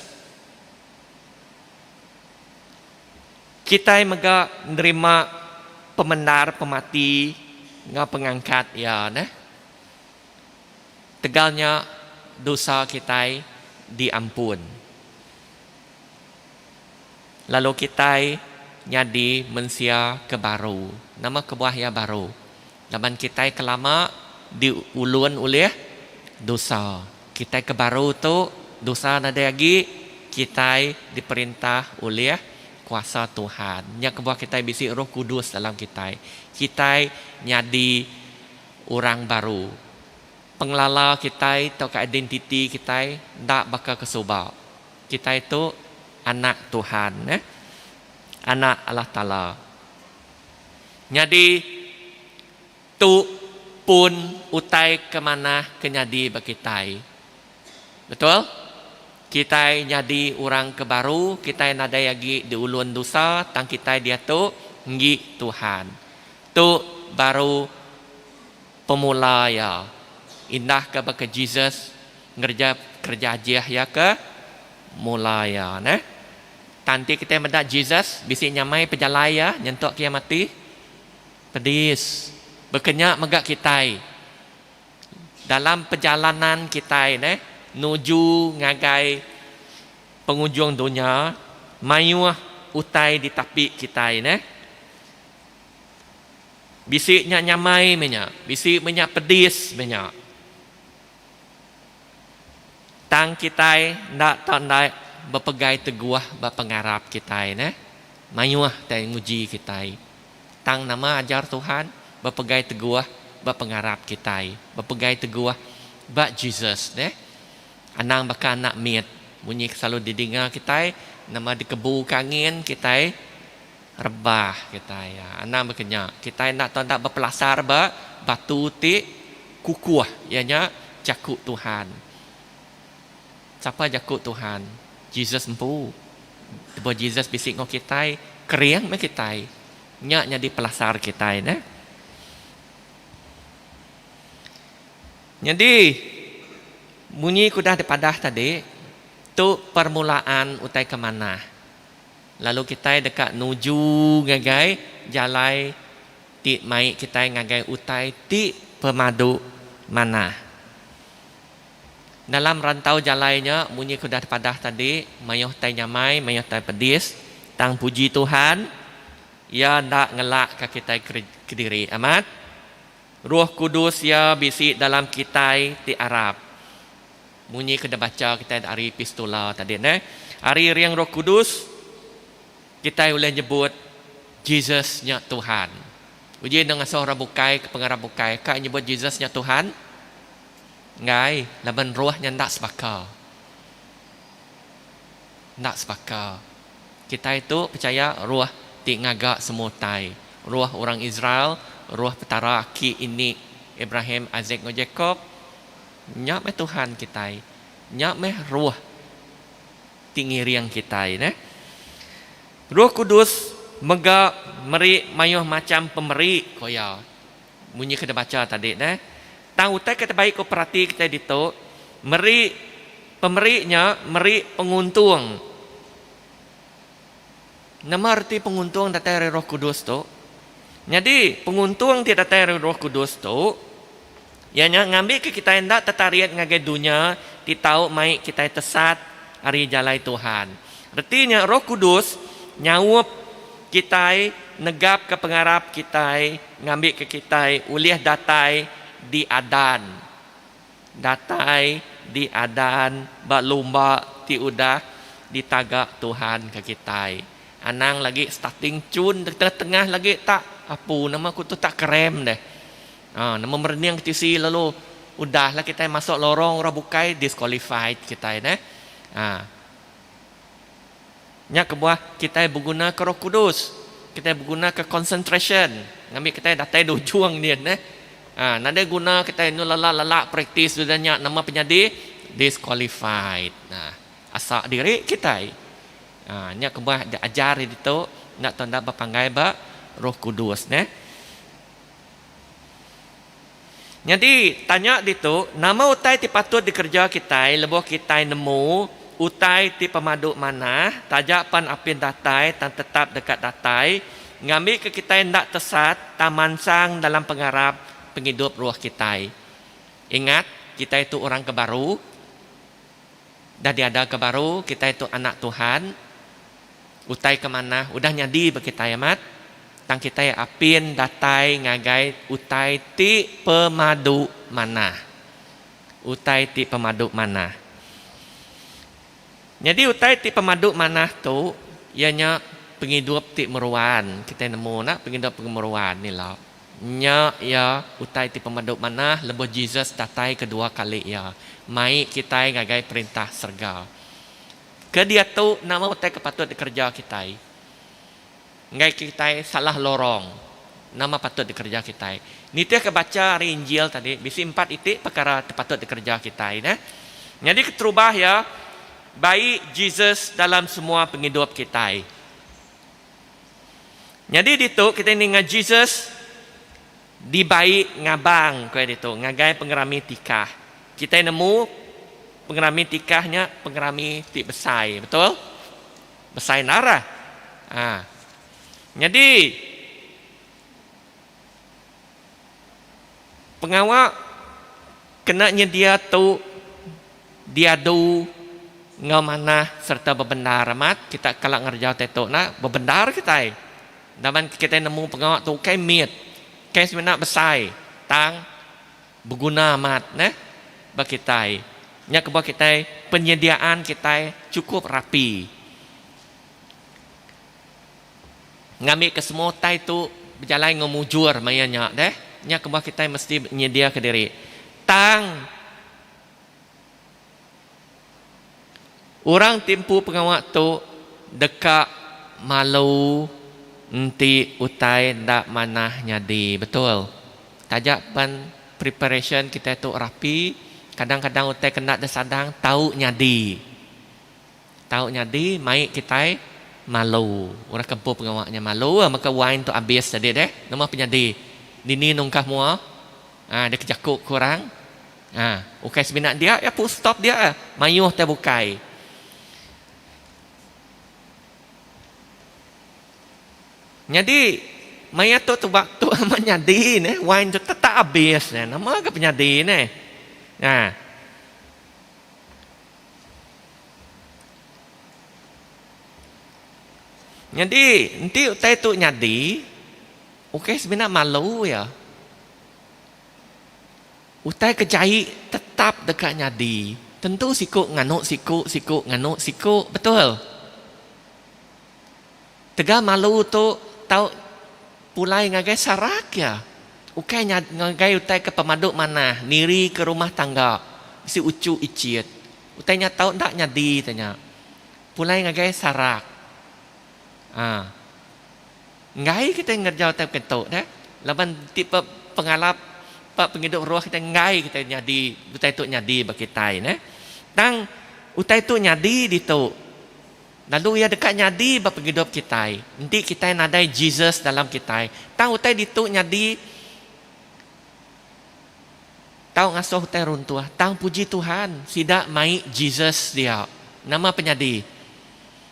kitai mega nerima pemendar pemati enggau pengangkat iya neh. Tegal nya dosa kitai diampun. Lalu kitai nyadi mensia ke baru. Nama kebuah iya baru? Laban kitai ke lama diulun ulih dosa. Kitai ke baru tu dosa nadai agi, kitai diperintah ulih kuasa Tuhan. Nya kebuah kitai bisi Roh Kudus dalam kitai. Kitai nyadi orang baru. Pengelala kitai tauka identiti kitai enda baka ke suba. Kitai tu anak Tuhan neh. Anak Allah Taala. Nyadi tu pun utai ke manah ke nyadi ba kitai. Betul? Kitai nyadi orang ke baru, kitai nadai agi diulun dosa tang kitai diatu enggi Tuhan. Tu baru pemula iya. Indah ke baka Jesus ngereja kereja ajih iya ke mula iya neh. Tang enti kitai meda Jesus bisi nyamai pejalai iya nyentuk ke iya mati, pedis. Baka nya mega kitai dalam perjalanan kitai neh nuju ngagai pengujung dunya mayuh utai ditapi kitai neh. Bisi nya nyamai meh nya, bisi meh nya pedis meh nya. Tang kitai enda tau enda bepegai teguh ba pengarap kitai neh. Mayuh tai nguji kitai. Tang nama ajar Tuhan? Bepegai teguh ba pengarap kitai. Bepegai teguh ba Jesus neh. Anang baka anak mit munyi ke selalu didinga kitai nama dikebu ke angin kitai rebah kitai. Anang baka nya. Kitai enda tau enda bepelasar ba batu ti kukuh iya nya jaku Tuhan. Sapa jaku Tuhan? Jesus empu. Lebuh Jesus bisi enggau kitai, kering meh kitai. Nya nyadi pelasar kitai neh. Nyadi munyi ke udah dipadah tadi, tu permulaan utai ke manah. Lalu kitai deka nuju ngagai jalai ti mai kitai ngagai utai ti pemadu manah. Dalam rantau jalai nya munyi ke udah dipadah tadi, mayuh tai nyamai, mayuh tai pedis, tang puji Tuhan, Iya enda ngelakka kitai kediri. Amat? Roh Kudus Iya bisi dalam kitai ti arap. Munyi ke dibacha kitai ari epistula tadi neh. Ari iring Roh Kudus, kitai ulih nyebut Jesus nya Tuhan. Uji enda ngasuh orang bukai ke pengarap bukai ka nyebut Jesus nya Tuhan? Enggai, laban roh nya enda sebaka. Enda sebaka. Kitai tu pechaya roh ti ngaga semua utai. Roh orang Israel, roh Petara aki ini Abraham, Isaac enggau Jakob, nya meh Tuhan kitai. Nya meh roh ti ngiring kitai neh. Roh Kudus mega meri mayuh macham pemeri, ku iya. Munyi ke dibacha tadi neh. Tang utai ke terbaik ku perati kitai ditu, meri pemeri nya meri penguntung. Nama reti penguntung datai ari Roh Kudus tu? Nyadi, penguntung ti datai ari Roh Kudus tu iya nya ngambika kitai enda tetarit ngagai dunya ti tau mai kitai tesat ari jalai Tuhan. Reti nya Roh Kudus nyaup kitai negapka pengarap kitai ngambika kitai ulih datai di adan datai di adan ba lumba ti udah. ditaga Tuhan ke kitai. Anang lagi starting chun tengah-tengah lagi tak apu nama ku tu tak krem deh. Ha, nama merening ke tisi lalu udah lah kitai masuk lorong orang bukai disqualified kitai neh. Ha. Nya kebuah kitai beguna ke Roh Kudus. Kitai beguna ke concentration ngambi kitai datai di ujung din neh. Ha, nadai guna kitai enu lelak-lelak praktis udah nya nama penyadi disqualified. Ha, asa diri kitai. Ha, nya kebuah ajar ditu enda tau enda bepanggai ba Roh Kudus neh. Nyadi, tanya ditu, nama utai ti patut dikereja kitai lebuh kitai nemu utai ti pemadu manah taja pan apin datai tang tetap deka datai, ngambika kitai enda tesat tang mansang dalam pengarap pengidup ruh kitai? Ingat, kitai tu orang ke baru. Dah diadaka baru, kitai tu anak Tuhan. Utai ke manah udah nyadi ba kitai amat, tang kitai apin datai ngagai utai ti pemadu manah. Utai ti pemadu manah. Nyadi utai ti pemadu manah tu iya nya pengidup ti meruan. Kitai nemu enda pengidup meruan ila. Nya iya utai ti pemadu manah lebuh Jesus datai kedua kali iya mai kitai ngagai Perintah serega. Ke diatu nama utai ke patut dikereja kitai? Enggai ke kitai salah lorong. Nama patut dikereja kitai? Nitihka bacha ari Injil tadi, bisi empat iti pekara ti patut dikereja kitai neh. Nyadi keterubah iya, bai Jesus dalam semua pengidup kitai. Nyadi ditu kitai ninga Jesus dibai ngabang ku iya ditu ngagai pengerami tikah. Kitai nemu pengerami tikah nya pengerami ti besai, betul? Besai endar ah. Ha. Nyadi pengawa kena nyedia tu diadu enggau manah sereta bebendar amat kita kala ngereja utai tu enda bebendar kitai laban kitai nemu pengawa tu ukai mit ukai semina besai tang beguna amat neh ba kitai nya kebuah kitai penyediaan kitai chukup rapi ngambika semua utai tu bejalai enggau mujur maya nya deh nya kebuah kitai mesti nyediaka diri tang Orang ti empu pengawa tu deka malu enti utai enda manah nyadi. Betul. Taja pen preparation kitai tu rapi, kadang-kadang utai ke enda disadang tau nyadi. Tau nyadi mai kitai malu. Orang ke empu pengawa nya malu meka wine tu abis tadi deh. Nama penyadi? Dini nungkah mua? Aa deka jaku ke orang. Ha, ukai semina dia ya full stop dia ah. Mayuh tai bukai. Nyadi maya tu tu waktu amat nyadi neh wine tu tetap habis neh. Nama ke penyadi neh. Ha. Nyadi enti utai tu nyadi ukai semina malu iya. Utai ke jai tetap deka nyadi. Tentu siku nganu siku, siku nganu siku. Betul? Tegal malu tu tau pulai ngagai sarak iya. Ukai ngagai utai ke pemadu manah, niri ke rumah tangga, bisi uchu ichit. Utai nya tau enda nyadi te nya. Pulai ngagai sarak. Aa. Enggai kitai ngereja utai baka tu deh. Laban ti pe pengalap ba pengidup roh kitai enggai kitai nyadi utai tu nyadi ba kitai neh. Tang utai tu nyadi ditu lalu iya deka nyadi ba pengidup kitai enti kitai nadai Jesus dalam kitai. Tang utai ditu nyadi tau ngasuh utai runtuh. Tang puji Tuhan sida mai Jesus dia. Nama penyadi?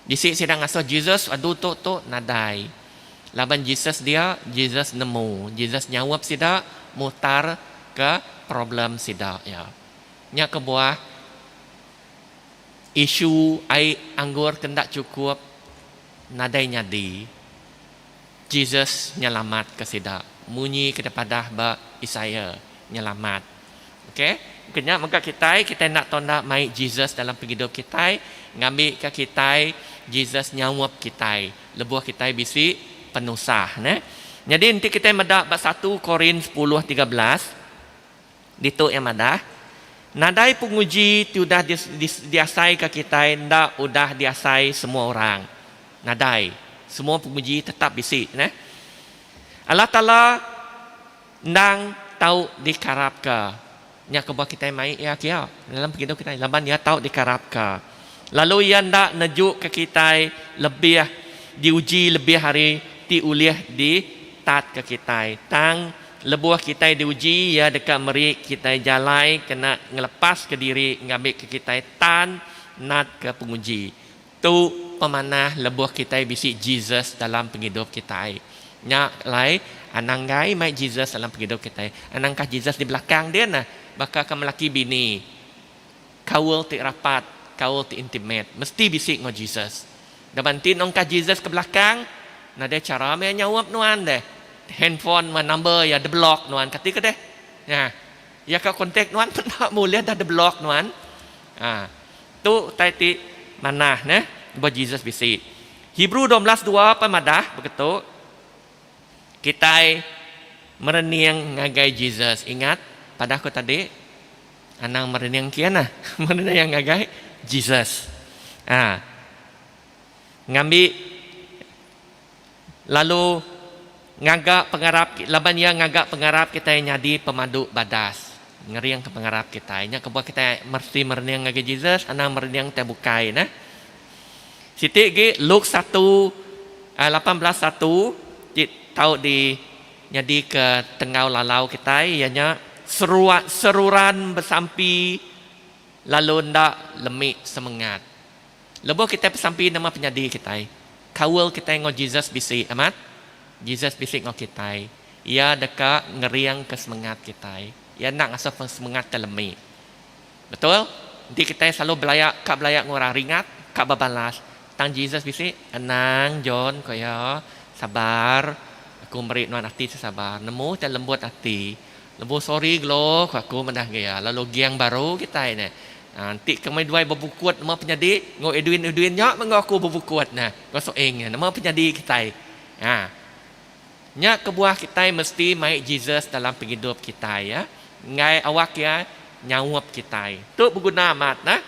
Bisi sida ngasuh Jesus adu tu tu nadai. Laban Jesus dia, Jesus nemu. Jesus nyaup sida mutar ke problem sida iya. Nya kebuah isu ai anggur ke enda chukup nadai nyadi. Jesus nyelamatka sida munyi ke dipadah ba Isaiah nyelamat. Ok. Kenya mega kitai, kitai enda tau enda mai Jesus dalam pengidup kitai ngambika kitai Jesus nyaup kitai lebuh kitai bisi penusah neh. Nyadi enti kitai meda ba satu Korin sepuluh 13 ditu iya madah, Nadai penguji ti udah diasaika kitai enda udah diasai semua orang. Nadai. Semua penguji tetap bisi neh. Allah Taala endang tau dikarapka. Nya kebuah kitai mai Iya kia dalam pengidup kitai laban Iya tau dikarapka. Lalu Iya enda nejuka kitai lebih diuji lebih ari ti ulih ditatka kitai. Tang lebuh kitai diuji, Iya deka meri kitai jalai kena ngelepaska diri ngambika kitai tan natka penguji. Tu pemanah lebuh kitai bisi Jesus dalam pengidup kitai. Nya alai, anang enggai mai Jesus dalam pengidup kitai. Anang kah Jesus di belakang din nah, baka ke melaki bini. Kaul ti rapat, kaul ti intimate mesti bisi enggau Jesus. Laban enti nongkah Jesus ke belakang, nadai chara meh nyaup nuan deh. Handphone nuan number iya diblock nuan kati ke deh. Nya. Iya ka contact nuan pun enda bulih dah diblock nuan. Ha. Tu utai ti manah neh lebuh Jesus bisi. Hebrew 12 2 pan madah beketu, Kitai merening ngagai Jesus. Ingat padah ku tadi, anang merening kian nah, merening ngagai Jesus. Ha. Ngambi lalu ngaga pengarap laban iya ngaga pengarap kitai nyadi pemadu badas. Ngeringka pengarap kitai. Nya kebuah kitai mesti merening ngagai Jesus, anang merening utai bukai neh. Siti agi Luke satu 18 1 ti tau di nyadika tenggau lalau kitai iya nya seruan seruran besampi lalu enda lemi semengat. Lebuh kitai besampi nama penyadi kitai? Kaul kitai enggau Jesus bisi, amat? Jesus bisi enggau kitai. Iya deka ngeringka semengat kitai. Iya enda ngasuh semengat kitai lemi. Betul? Enti kitai selalu belaya, ka belaya enggau orang ringat, ka bebalas. Tang Jesus bisi, Anang, John, ku iya, sabar. Aku meri nuan ati ti sabar. Nemu utai lembut ati. Lebuh sorry gelo, ku aku madah ngagai iya. Lalu geng baru kitai neh. Enti kami duai bebukut nama penyadi enggau Edwin-Edwin nya meh enggau aku bebukut neh. Enggau Soeng nya nama penyadi kitai. Ha. Nya kebuah kitai mesti mai Jesus dalam pengidup kitai ya. Enggai awak iya nyaup kitai. Tu beguna amat nah.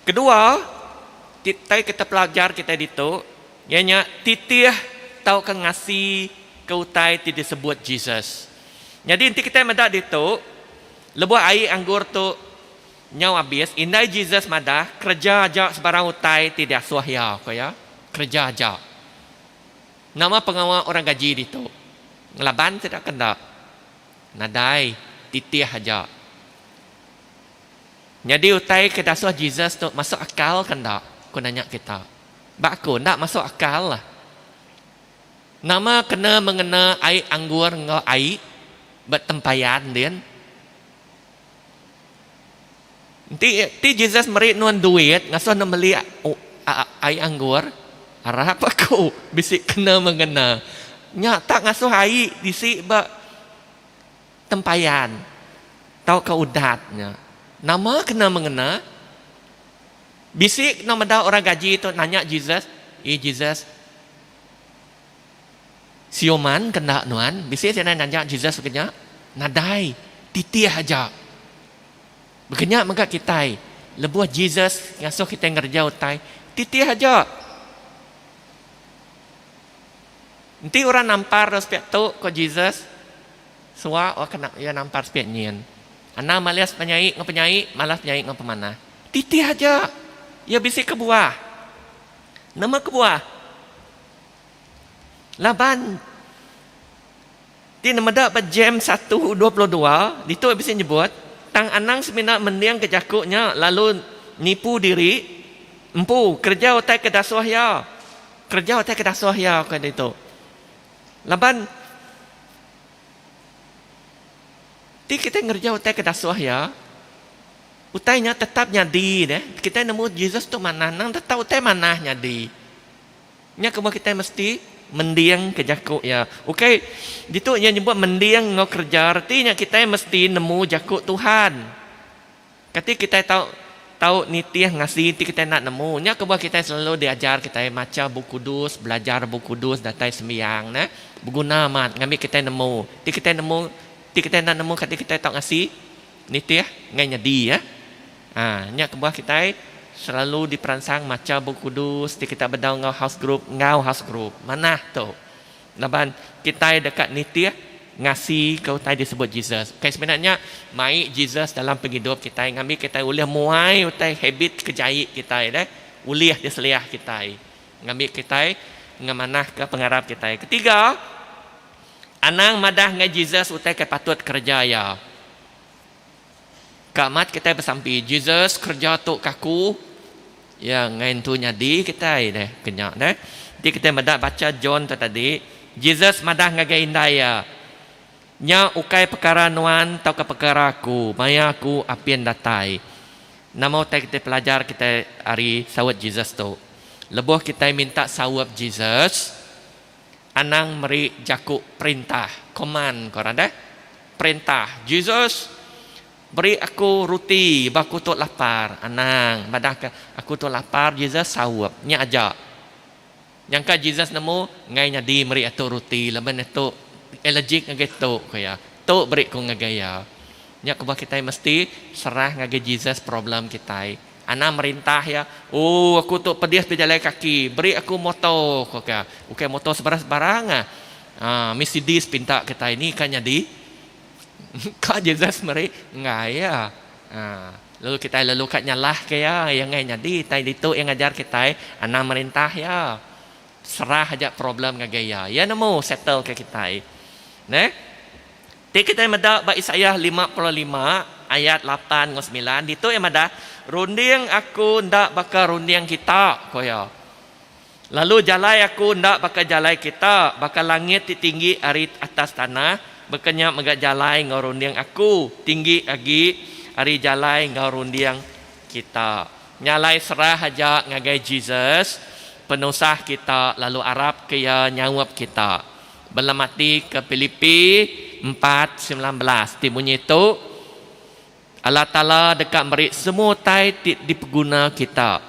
Kedua, kitai ke tepelajar kitai ditu iya nya titih tauka ngasi ke utai ti disebut Jesus. Nyadi enti kitai meda ditu, lebuh ai anggur tu nyau abis, indai Jesus madah kereja aja sebarang utai ti diasuh iya, ku iya. Kereja aja. Nama pengawa orang gaji ditu? Ngelaban sida ke enda? Nadai, titih aja. Nyadi utai ke dasuh Jesus tu masuk akal ke enda? Ku nanya kita. Ba aku enda masuk akal lah. Nama kena mengena ai anggur enggau ai ba tempayan din? Enti ti Jesus meri nuan duit ngasuh ne meli ai anggur, arap aku bisi kena mengena. Nya tak ngasuh ai bisi ba tempayan tauka udat nya. Nama kena mengena? Bisi kena meda orang gaji tu nanya Jesus, "Eh Jesus, siuman ke enda nuan?" Bisi sida nanya Jesus baka nya? Nadai, titih aja. Baka nya mega kitai, lebuh Jesus ngasuh kitai ngereja utai, titih aja. Enti orang nampar dau sepiak tu, ko Jesus, suwa orang kena iya nampar sepiak nyin. Anang malas penyai enggau penyai, malas penyai enggau pemanah. Titih aja. Iya bisi kebuah. Nama kebuah? Laban ti nemeda ba James 1:22, ditu bisi nyebut, Tang anang semina mendingka jaku nya lalu nipu diri empu kereja utai ke dasuh iya. Kereja utai ke dasuh iya ke ditu. Laban ti kitai ngereja utai ke dasuh iya, utai nya tetap nyadi deh. Kitai nemu Jesus tu manah, nang tetap utai manah nyadi. Nya kebuah kitai mesti. Mending ke jaku iya. Ukai ditu iya nyebut mending enggau kereja reti nya kitai mesti nemu jaku Tuhan. Kati kitai tau tau nitih ngasi enti kitai enda nemu. Nya kebuah kitai selalu diajar kitai macha Bup Kudus, belajar Bup Kudus datai sembiang neh. Beguna amat ngambi kitai nemu. Enti kitai nemu enti kitai enda nemu kati kitai tau ngasi nitih enggai nyadi eh. Ha, nya kebuah kitai selalu diperansang macha Bup Kudus ti kita bedau enggau house group enggau house group. Manah tu. Laban kitai deka nitih ngasi ke utai disebut Jesus. Ukai semina nya, mai Jesus dalam pengidup kitai ngambi kitai ulih muai utai habit ke jai kitai deh, ulih diseliah kitai. Ngambi kitai ngemanahka pengarap kitai. Ketiga, anang madah ngagai Jesus utai ke patut kereja iya. Ka amat kitai besampi, Jesus kereja tu ke aku, iya enggai entu nyadi kitai deh ke nya deh. Enti kitai meda bacha John tu tadi, Jesus madah ngagai indai iya, Nya ukai pekara nuan tauka pekara aku, maya aku apin datai. Nama utai kitai pelajar kitai ari saut Jesus tu? Lebuh kitai minta saup Jesus, Anang meri jaku perintah, command ko orang deh. Perintah, Jesus, beri aku ruti ba aku tu lapar. Anang madahka aku tu lapar, Jesus saup. Nya aja. Nyangka Jesus nemu enggai nyadi meri atu ruti laban atu allergic ngagai tu ku iya. Tu beri ku ngagai iya. Nya kebuah kitai mesti serah ngagai Jesus problem kitai. Anang merintah iya, Oh, aku tu pedis bejalai kaki, beri aku moto, ku ka. Ukai moto sebarang-sebarang ah. Aa, Mercedes pinta kitai ni ka nyadi. Ka Jesus meri, enggai iya. Aa, lalu kitai lalu ka nyalahka iya, iya enggai nyadi. Tai ditu iya ngajar kitai, anang merintah iya. Serah aja problem ngagai iya. Iya nemu settle ka kitai. Neh. Ti kitai meda ba Isaiah 55 ayat lapan enggau semilan, ditu iya madah, Runding aku enda baka runding kita, ku iya. Lalu jalai aku enda baka jalai kita, baka langit ti tinggi ari atas tanah, baka nya mega jalai enggau runding aku tinggi agi ari jalai enggau runding kita. Nya alai serah aja ngagai Jesus penusah kita lalu arapka iya nyaup kita. Belemati ke Pilipi 4:19 ti munyi tu, Allah Taala deka meri semua utai ti dipeguna kita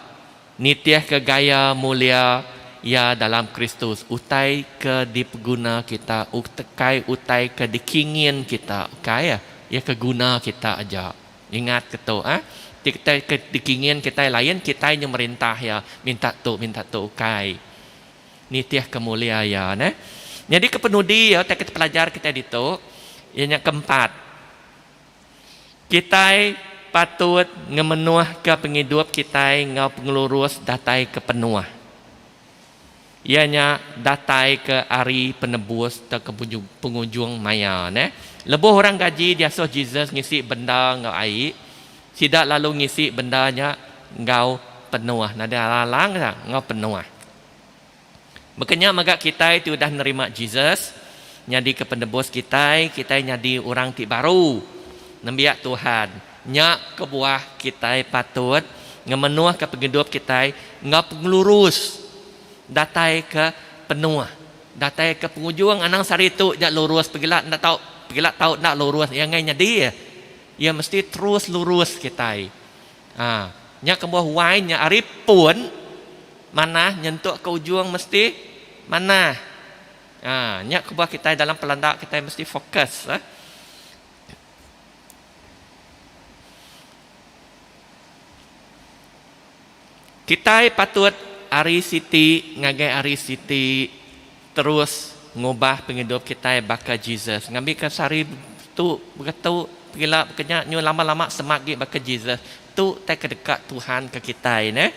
nitihka gaya mulia Iya dalam Kristus. Utai ke dipeguna kita ukai utai ke dikingin kita, ukai iya ke guna kita aja. Ingat ke tu, ah. Ti kitai ke dikingin kitai lain, kitai nyemerintah iya minta tu minta tu ukai. Nitihka mulia iya neh. Nyadi ke penudi iya utai ke pelajar kitai ditu iya nya keempat. Kitai patut ngemenuhka pengidup kitai enggau pengelurus datai ke penuh. Iya nya datai ke ari penebus tauka pengujung maya neh. Lebuh orang gaji diasuh Jesus ngisi benda enggau ai, sida lalu ngisi benda nya enggau penuh. Nadai alang-alang enggau penuh. Baka nya mega kitai ti udah nerima Jesus nyadika Penebus kitai, kitai nyadi orang ti baru, nembiak Tuhan. Nya kebuah kitai patut ngemenuhka pengidup kitai enggau pengelurus datai ke penuh, datai ke pengujung. Anang sehari tu ja lurus pegila enda tau, pegila tau enda lurus. Iya enggai nyadi. Iya mesti terus lurus kitai. Ha, nya kebuah wine nya ari pun manah nyentuk ke ujung mesti manah. Ha, nya kebuah kitai dalam pelanda kitai mesti fokus. Ha. Kitai patut ari siti ngagai ari siti terus ngubah pengidup kitai baka Jesus. Ngambika sehari tu begetu pegila bekenya nyu lama-lama semak agi baka Jesus. Tu utai ke deka Tuhan ke kitai neh.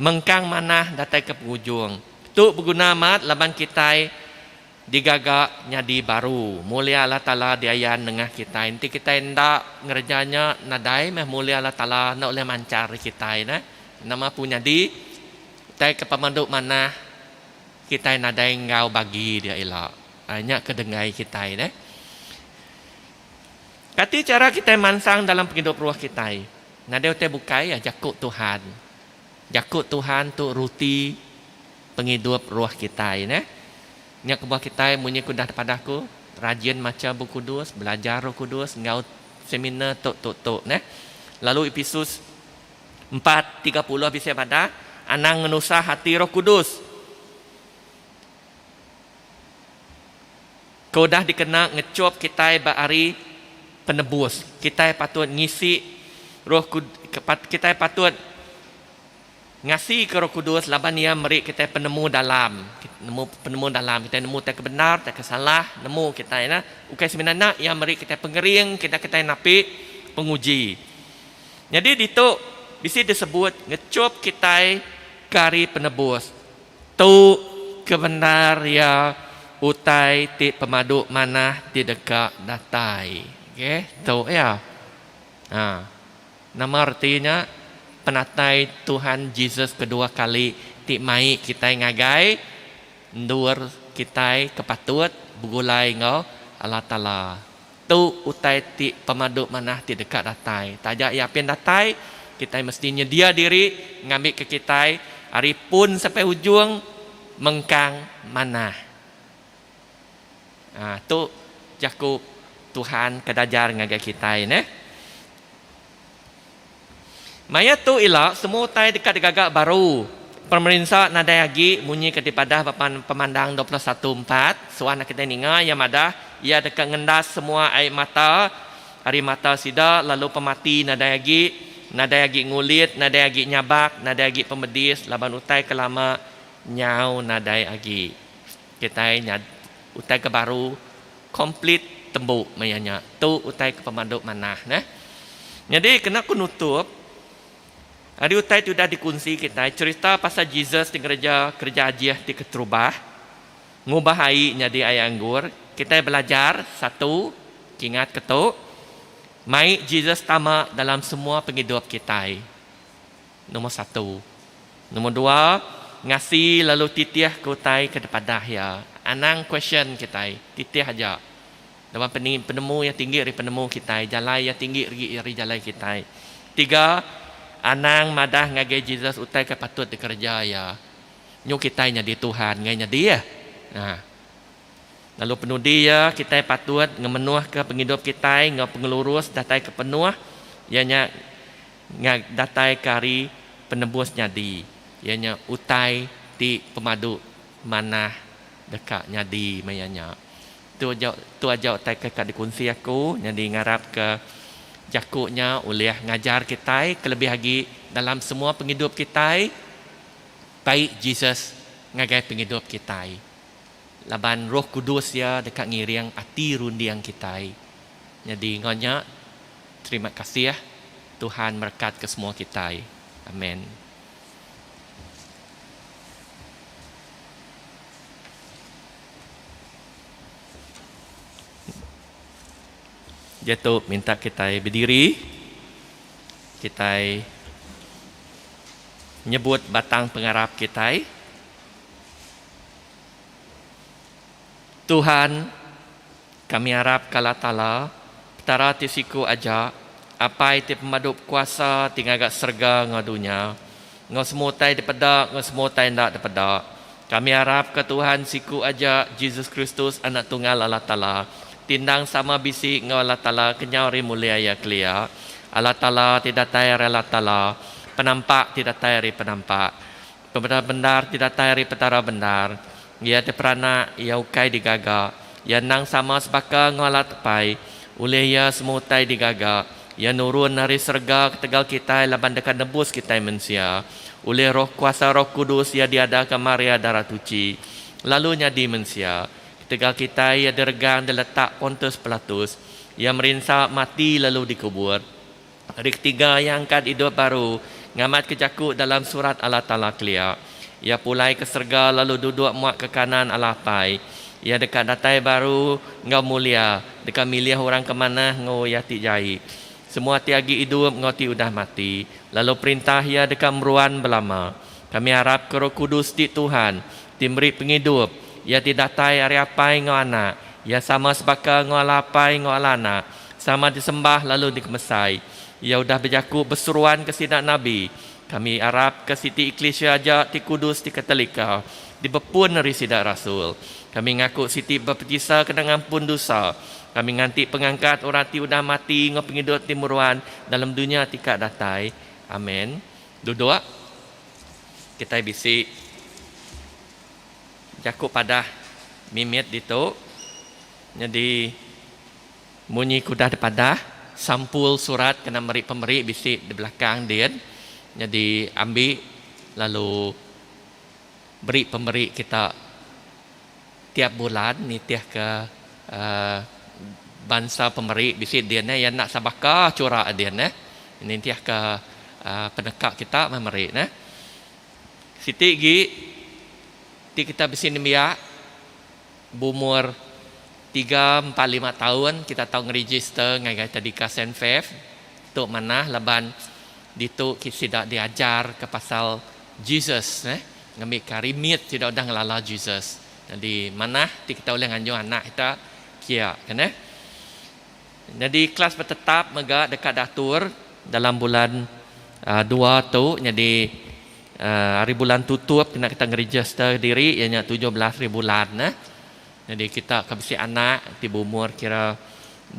Mengkang manah datai ke pengujung. Tu beguna amat laban kitai Digaga nyadi baru. Mulia Allah Taala diayan nengah kitai. Enti kitai enda ngereja nya, nadai meh mulia Allah Taala enda ulih manchar ri kitai neh. Nama pun nyadi, utai ke pemadu manah kitai nadai enggau bagi dia ila. Nya ke denggai kitai neh. Kati chara kitai mansang dalam pengidup roh kitai? Nadai utai bukai, jaku Tuhan. Jaku Tuhan tu ruti. pengidup roh kitai neh. Nya kebuah kitai munyi ke udah dipadah aku, rajin macha Bup Kudus, belajar Roh Kudus enggau seminar tu tu tu neh. Lalu Episus 4:30 bisi madah, anang ngenusah ati Roh Kudus. Ke udah dikena ngechup kitai ba hari penebus. Kitai patut ngisi Roh kitai patut Ngasika Roh Kudus laban Iya meri kitai penemu dalam. Nemu penemu dalam. Kitai nemu utai ke bendar, utai ke salah, nemu kitai nah. Ukai semina nya, Iya meri kitai pengering kena kitai napi penguji. Nyadi ditu bisi disebut ngechup kitai ke hari penebus. Tu ke bendar iya utai ti pemadu manah ti deka datai. Okey, tu iya. Ha. Nama reti nya? Penatai Tuhan Jesus kedua kali ti mai kitai ngagai endur kitai ke patut begulai enggau Allah Taala. Tu utai ti pemadu manah ti deka datai. Taja iya apin datai, kitai mesti nyedia diri ngambika kitai ari pun sampai ujung mengkang manah. Ha, tu jaku Tuhan ke dajar ngagai kitai neh. Maya tu ila semua utai deka digaga baru. Pemerinsa nadai agi munyi ke dipadah ba Pemandang 21 4. Suah enda kitai ninga iya madah iya deka ngendas semua ai mata ari mata sida lalu pemati nadai agi, nadai agi ngulit, nadai agi nyabak, nadai agi pemedis laban utai ke lama nyau nadai agi. Kitai nya utai ke baru complete tembu maya nya. Tu utai ke pemadu manah neh. Nyadi kena ku nutup ari utai ti udah dikunsi kitai cherita pasal Jesus ti ngereja kereja ajih ti keterubah ngubah ai nyadi ai anggur kitai belajar satu kingat ke tu mai Jesus tama dalam semua pengidup kitai. Nombor satu. Nombor dua, ngasi lalu titih ke utai ke dipadah iya. Anang question kitai, titih aja. Laban penemu iya tinggi ari penemu kitai, jalai iya tinggi agi ari jalai kitai. Tiga, anang madah ngagai Jesus utai ke patut dikereja iya. Nyu kitai nyadi Tuhan ngai nyadi iya. Ha. Lalu penudi iya, kitai patut ngemenuhka pengidup kitai enggau pengelurus datai ke penuh, iya nya Nya datai ke hari penebus nyadi, iya nya utai ti pemadu manah deka nyadi maya nya. Tu aja tu aja utai ke ka dikunsi aku nyadi ngarapka jaku nya ulih ngajar kitai kelebih agi dalam semua pengidup kitai bai Jesus ngagai pengidup kitai laban Roh Kudus iya deka ngiring ati runding kitai. Nyadi enggau nya Terima kasih Tuhan merekat ke semua kitai. Amen. Diatu minta kitai bediri, kitai nyebut batang pengarap kitai. Tuhan, kami arap ka Allah Taala, Petara ti siku aja, Apai ti pemadu bekuasa ti ngaga serega enggau dunya, enggau semua utai dipeda enggau semua utai enda dipeda. Kami arap ka Tuhan siku aja, Jesus Kristus, Anak Tunggal Allah Taala, ti endang sama bisi enggau Allah Taala kenyau ari mulia Iya kelia, Allah Taala ti datai ari Allah Taala, Penampak ti datai ari Penampak, Petara bendar ti datai ari Petara bendar. Iya ti peranak, iya ukai digaga. Iya endang sama sebaka enggau Allah Tepai. Ulih iya semua utai digaga. Iya nurun ari serega ketegal kitai laban deka nebus kitai mensia. Ulih roh kuasa Roh Kudus iya diadaka Maria Dara Tuchi, lalu nyadi mensia. Ketegal kitai iya diregang diletak Pontus Pilatus. Iya merinsa, mati lalu dikubur. Hari ketiga iya angkat idup baru, ngamatka jaku dalam Surat Allah Taala kelia. Iya pulai ke serega lalu duduk muak ke kanan Allah Apai. Iya deka datai baru enggau mulia, deka milih orang ke manah enggau iya ti jai, semua ti agi idup enggau ti udah mati, lalu Perintah Iya deka meruan belama. Kami arapka Roh Kudus ti Tuhan, ti meri pengidup, Iya ti datai ari Apai enggau Anak, Iya sama sebaka enggau Allah Apai enggau Allah Anak. Sama disembah lalu dikemesai. Iya udah bejaku beseruan ke sida nabi. Kami arap ke siti Eklisia aja ti kudus ti Katolika, dibepun ari sida rasul. Kami ngaku siti baptisa kena ngampun dosa. Kami nganti pengangkat orang ti udah mati enggau pengidup ti meruan dalam dunya ti ka datai. Amen. Duduk. Kitai bisi jaku padah mimit ditu. Nyadi munyi ke udah dipadah, sampul surat kena meri pemeri bisi di belakang din. Nyadi ambi lalu beri pemeri kita tiap bulan nitihka uhh bansa pemeri bisi din eh iya enda sebaka chura din eh nitihka uhh peneka kita meh meri neh. Siti agi ti kita bisi nembiak beumur tiga empat lima taun kita tau ngeregister ngagai Tadika Saint Faith. Tu manah laban ditu sida diajar ke pasal Jesus neh ngambika ari mit sida udah ngelala Jesus. Nyadi manah ti kita ulih nganjung anak kita kia ke neh. Nyadi kelas betetap mega deka diatur dalam bulan dua tu nyadi hari bulan tutup kena kita ngeregister diri iya nya 17 hari bulan neh. Nyadi kita ke bisi anak ti beumur kira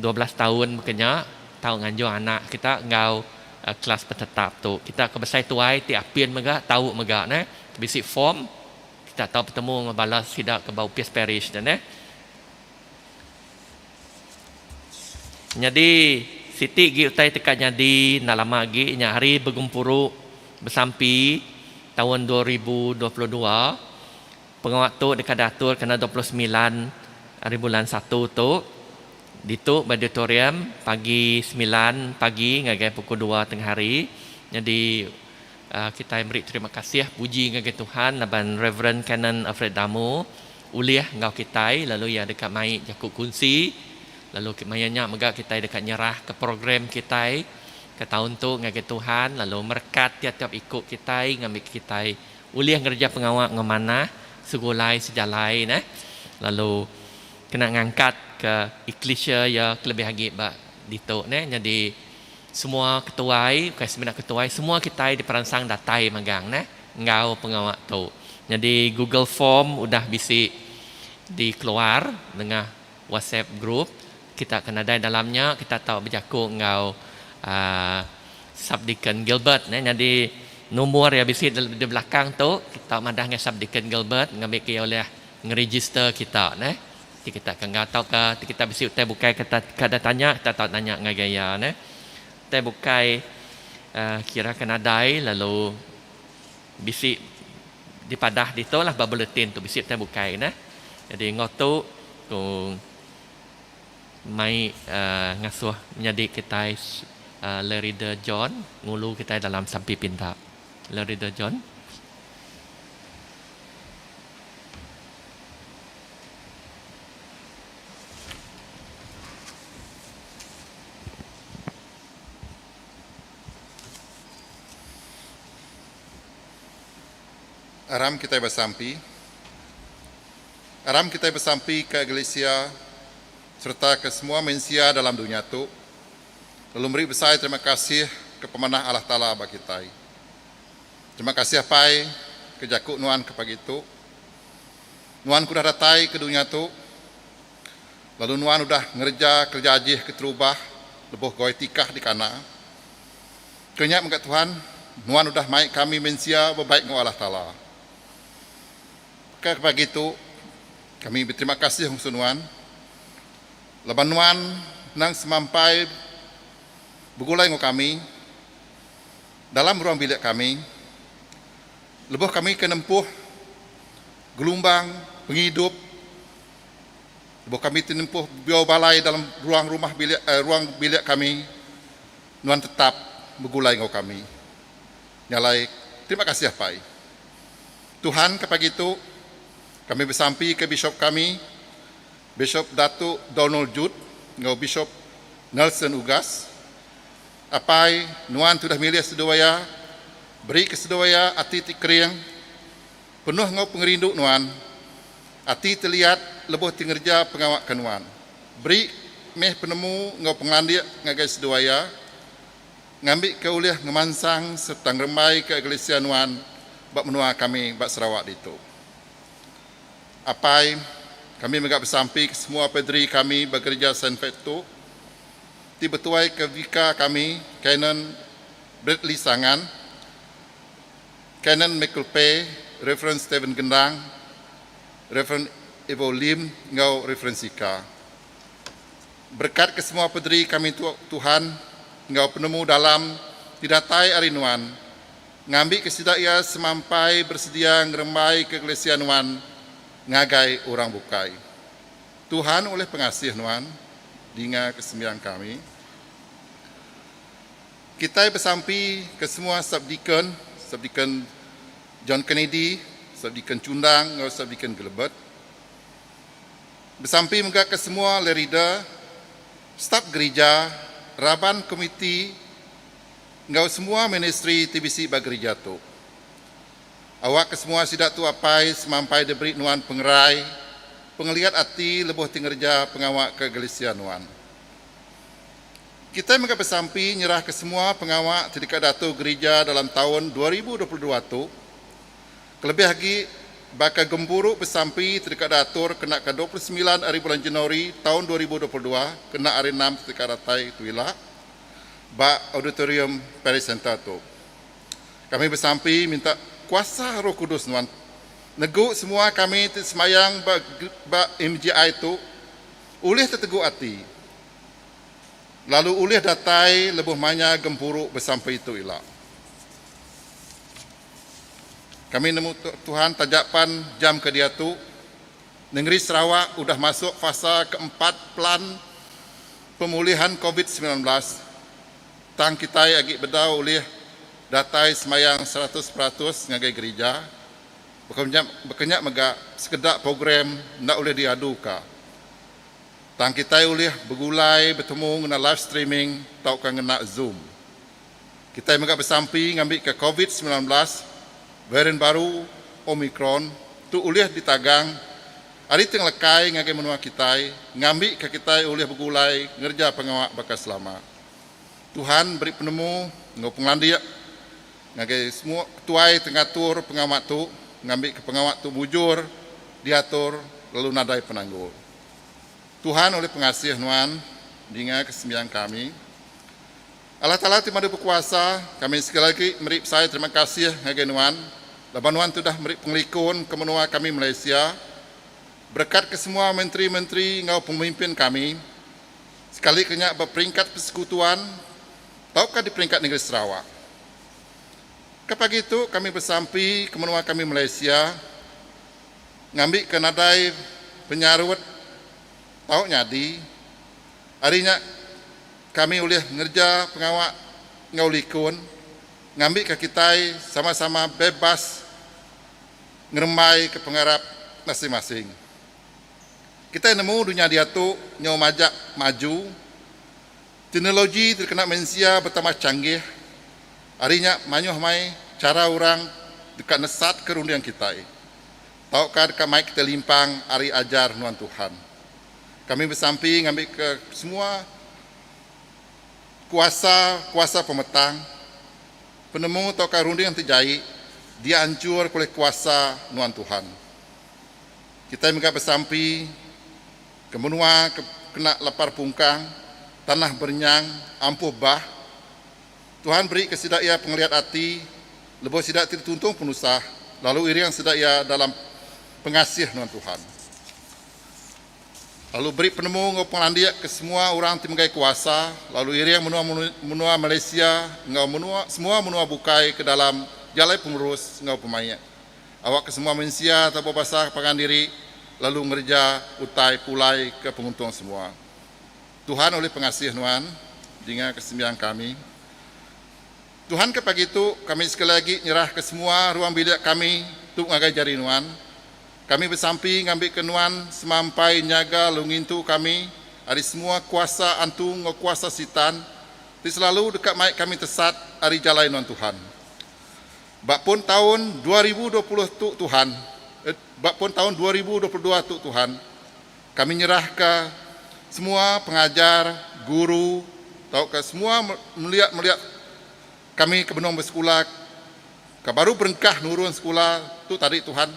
12 taun baka nya tau nganjung anak kita enggau kelas betetap tu. Kita ke besai tuai ti apin mega tau mega neh bisi form kita tau betemu enggau bala sida ke ba opis parish ne neh. Nyadi, siti agi utai ti ka nyadi enda lama agi nya hari begempuru besampi taun 2022. Pengawa tu deka diatur kena 29 hari bulan satu tu ditu ba auditorium pagi semilan pagi ngagai pukul dua tengah hari. Nyadi kitai meri terima kasih puji ngagai Tuhan laban Reverend Canon Alfred Damu ulih enggau kitai lalu iya deka mai jaku kunsi lalu maya nya mega kitai deka nyerahka program kitai ke taun tu ngagai Tuhan lalu merekat tiap-tiap iku kitai ngambika kitai ulih ngereja pengawa enggau manah segulai sejalai neh lalu kena ngangkatka eklisia iya kelebih agi ba ditu neh nyadi semua ketuai bukai semina ketuai semua kitai diperansang datai magang neh enggau pengawa tu. Nyadi Google Form udah bisi dikeluar nengah WhatsApp group. Kita ke nadai dalam nya kita tau bejaku enggau uhh Subdeacon Gilbert neh. Nyadi nombor iya bisi di belakang tu kita madah ngagai Subdeacon Gilbert ngambika iya ulih ngeregister kita neh. Ti kita ke enggau tauka ti kita bisi utai bukai ke ka tanya kita tau nanya ngagai iya neh. Utai bukai uhh kira ke nadai lalu Bisi dipadah ditu lah ba buletin tu bisi utai bukai neh. Jadi enggau tu ku mai uhh ngasuh menyadi kitai uhh Lerida John ngulu kitai dalam sampi pinta. Lerida John. Aram kitai besampi. Aram kitai besampi ke Eglisia sereta ke semua mensia dalam dunya tu, lalu meri besai terima kasih ke pemanah Allah Taala ba kitai. Terima kasih Apai ke jaku nuan ke pagi tu. Nuan ke udah datai ke dunya tu, lalu nuan udah ngereja kereja ajih keterubah lebuh gawai tikah di Kana. Ke nya mega Tuhan, nuan udah mai kami mensia bebaik enggau Allah Taala. Ke pagi tu, kami beterima kasih ngusu nuan, laban nuan endang semampai begulai enggau kami dalam ruang bilik kami lebuh kami ke nempuh gelumbang pengidup lebuh kami ti nempuh biau balai dalam ruang rumah bilik ruang bilik kami. Nuan tetap begulai enggau kami. Nya alai, terima kasih Apai. Tuhan ke pagi tu, kami besampi ke Bishop kami, Bishop Datuk Donald Jude enggau Bishop Nelson Ugas. Apai, Nuan ti udah milih seduai iya, beri ke seduai iya ati ti kering, penuh enggau pengerindu Nuan, ati ti liat lebuh ti ngereja pengawa ke Nuan. Beri meh penemu enggau pengelandik ngagai seduai iya. ngambika ulih ngemansang sereta ngerembaika eglisia nuan ba menua kami ba Sarawak ditu. Apai, kami mega besampi ke semua pederi kami ba gerija Saint Fat tu, ti betuaika Vicar kami, Canon Bradley Sangan, Canon Michael Pay, Reverend Stephen Gendang, Reverend Evo Lim enggau Reverend Sika. Berekat ke semua pederi kami tu Tuhan enggau penemu dalam ti datai ari Nuan, ngambika sida iya semampai beresedia ngerembaika Eklesia Nuan ngagai orang bukai. Tuhan ulih pengasih Nuan, dinga ke sembiang kami. Kitai besampi ke semua subdeacon, subdeacon John Kennedy, subdeacon Chundang enggau subdeacon Gelebet. Besampi mega ke semua lerida, staf gerija, raban komiti enggau semua ministri ti bisi ba gerija tu. Awakka semua sida tu apai semampai diberi nuan pengerai, pengeliat ati lebuh ti ngereja pengawa ke Galesia nuan. Kitai mega besampi nyerahka semua pengawa ti deka diatur gerija dalam taun 2022 tu, kelebih agi baka gempuru besampi ti deka diatur kena ke 29 ari bulan Januari taun 2022 kena hari Enam ti deka datai tu ila ba Auditorium Parish Centre tu. Kami besampi minta kuasa Roh Kudus nuan negu semua kami ti semayang ba ba MGI tu ulih tetegu ati lalu ulih datai lebuh maya gempuru besampi tu ila. Kami nemu Tuhan taja pan jam ke diatu nengeri Sarawak udah masuk fasa keempat pelan pemulihan Covid 19 tang kitai agi bedau ulih datai semayang 100% ngagai gerija. Baka nya mega sekeda program enda ulih diaduka. Tang kitai ulih begulai betemu ngena live streaming tauka ngena Zoom. Kitai mega besampi ngambika Covid 19 varian baru Omicron tu ulih ditagang ari ti ngelekai ngagai menua kitai ngambika kitai ulih begulai ngereja pengawa baka selama. Tuhan beri penemu enggau pengelandik ngagai semua ketuai ti ngatur pengawa tu ngambika pengawa tu mujur diatur lalu nadai penanggul. Tuhan ulih pengasih nuan ningaka sembiang kami. Allah Taala ti madu bekuasa, kami sekali agi meri besai terima kasih ngagai nuan laban nuan ti udah meri pengelikun ke menua kami Malaysia. Berekat ke semua menteri-menteri enggau pemimpin kami, sekali ke nya ba peringkat persekutuan tauka di peringkat negeri Sarawak. Ke pagi tu kami besampi ke menua kami Malaysia ngambika nadai penyarut tau nyadi. Ari nya kami ulih ngereja pengawa enggau likun ngambika kitai sama-sama bebas ngerembaika pengarap masing-masing. Kitai nemu dunya diatu nyau majak maju, teknologi ti dikena mensia betambah canggih, ari nya mayuh mai chara orang deka nesatka runding kitai tauka deka mai kitai limpang ari ajar nuan Tuhan. Kami besampi ngambika semua kuasa kuasa pemetang, penemu tauka runding ti jai dianchur ulih kuasa nuan Tuhan. Kitai mega besampi ke menua ke kena lapar pungkang, tanah berenyang, ampuh bah. Tuhan beri ke sida iya pengeliat ati lebuh sida ti dituntung penusah lalu iring sida iya dalam pengasih nuan Tuhan. Lalu beri penemu enggau pengelandik ke semua orang ti megai kuasa lalu iring menua menua Malaysia enggau menua semua menua bukai ke dalam jalai pengelurus enggau pemaik. Awakka semua mensia tau bebasa pangan diri lalu ngereja utai pulai ke penguntung semua. Tuhan ulih pengasih nuan dingaka sembiang kami. Tuhan ke pagi tu kami sekali agi nyerahka semua ruang bilik kami tu ngagai jari nuan. Kami besampi ngambika nuan semampai nyaga lalu ngintu kami ari semua kuasa antu enggau kuasa sitan ti selalu deka mai kami tesat ari jalai nuan Tuhan. Ba pun taun 2020 tu Tuhan, ba pun taun 2022 tu Tuhan, kami nyerahka semua pengajar, guru tauka semua meliat-meliat. Kami ke benung besekula ke baru berengkah nurun sekula tu tadi Tuhan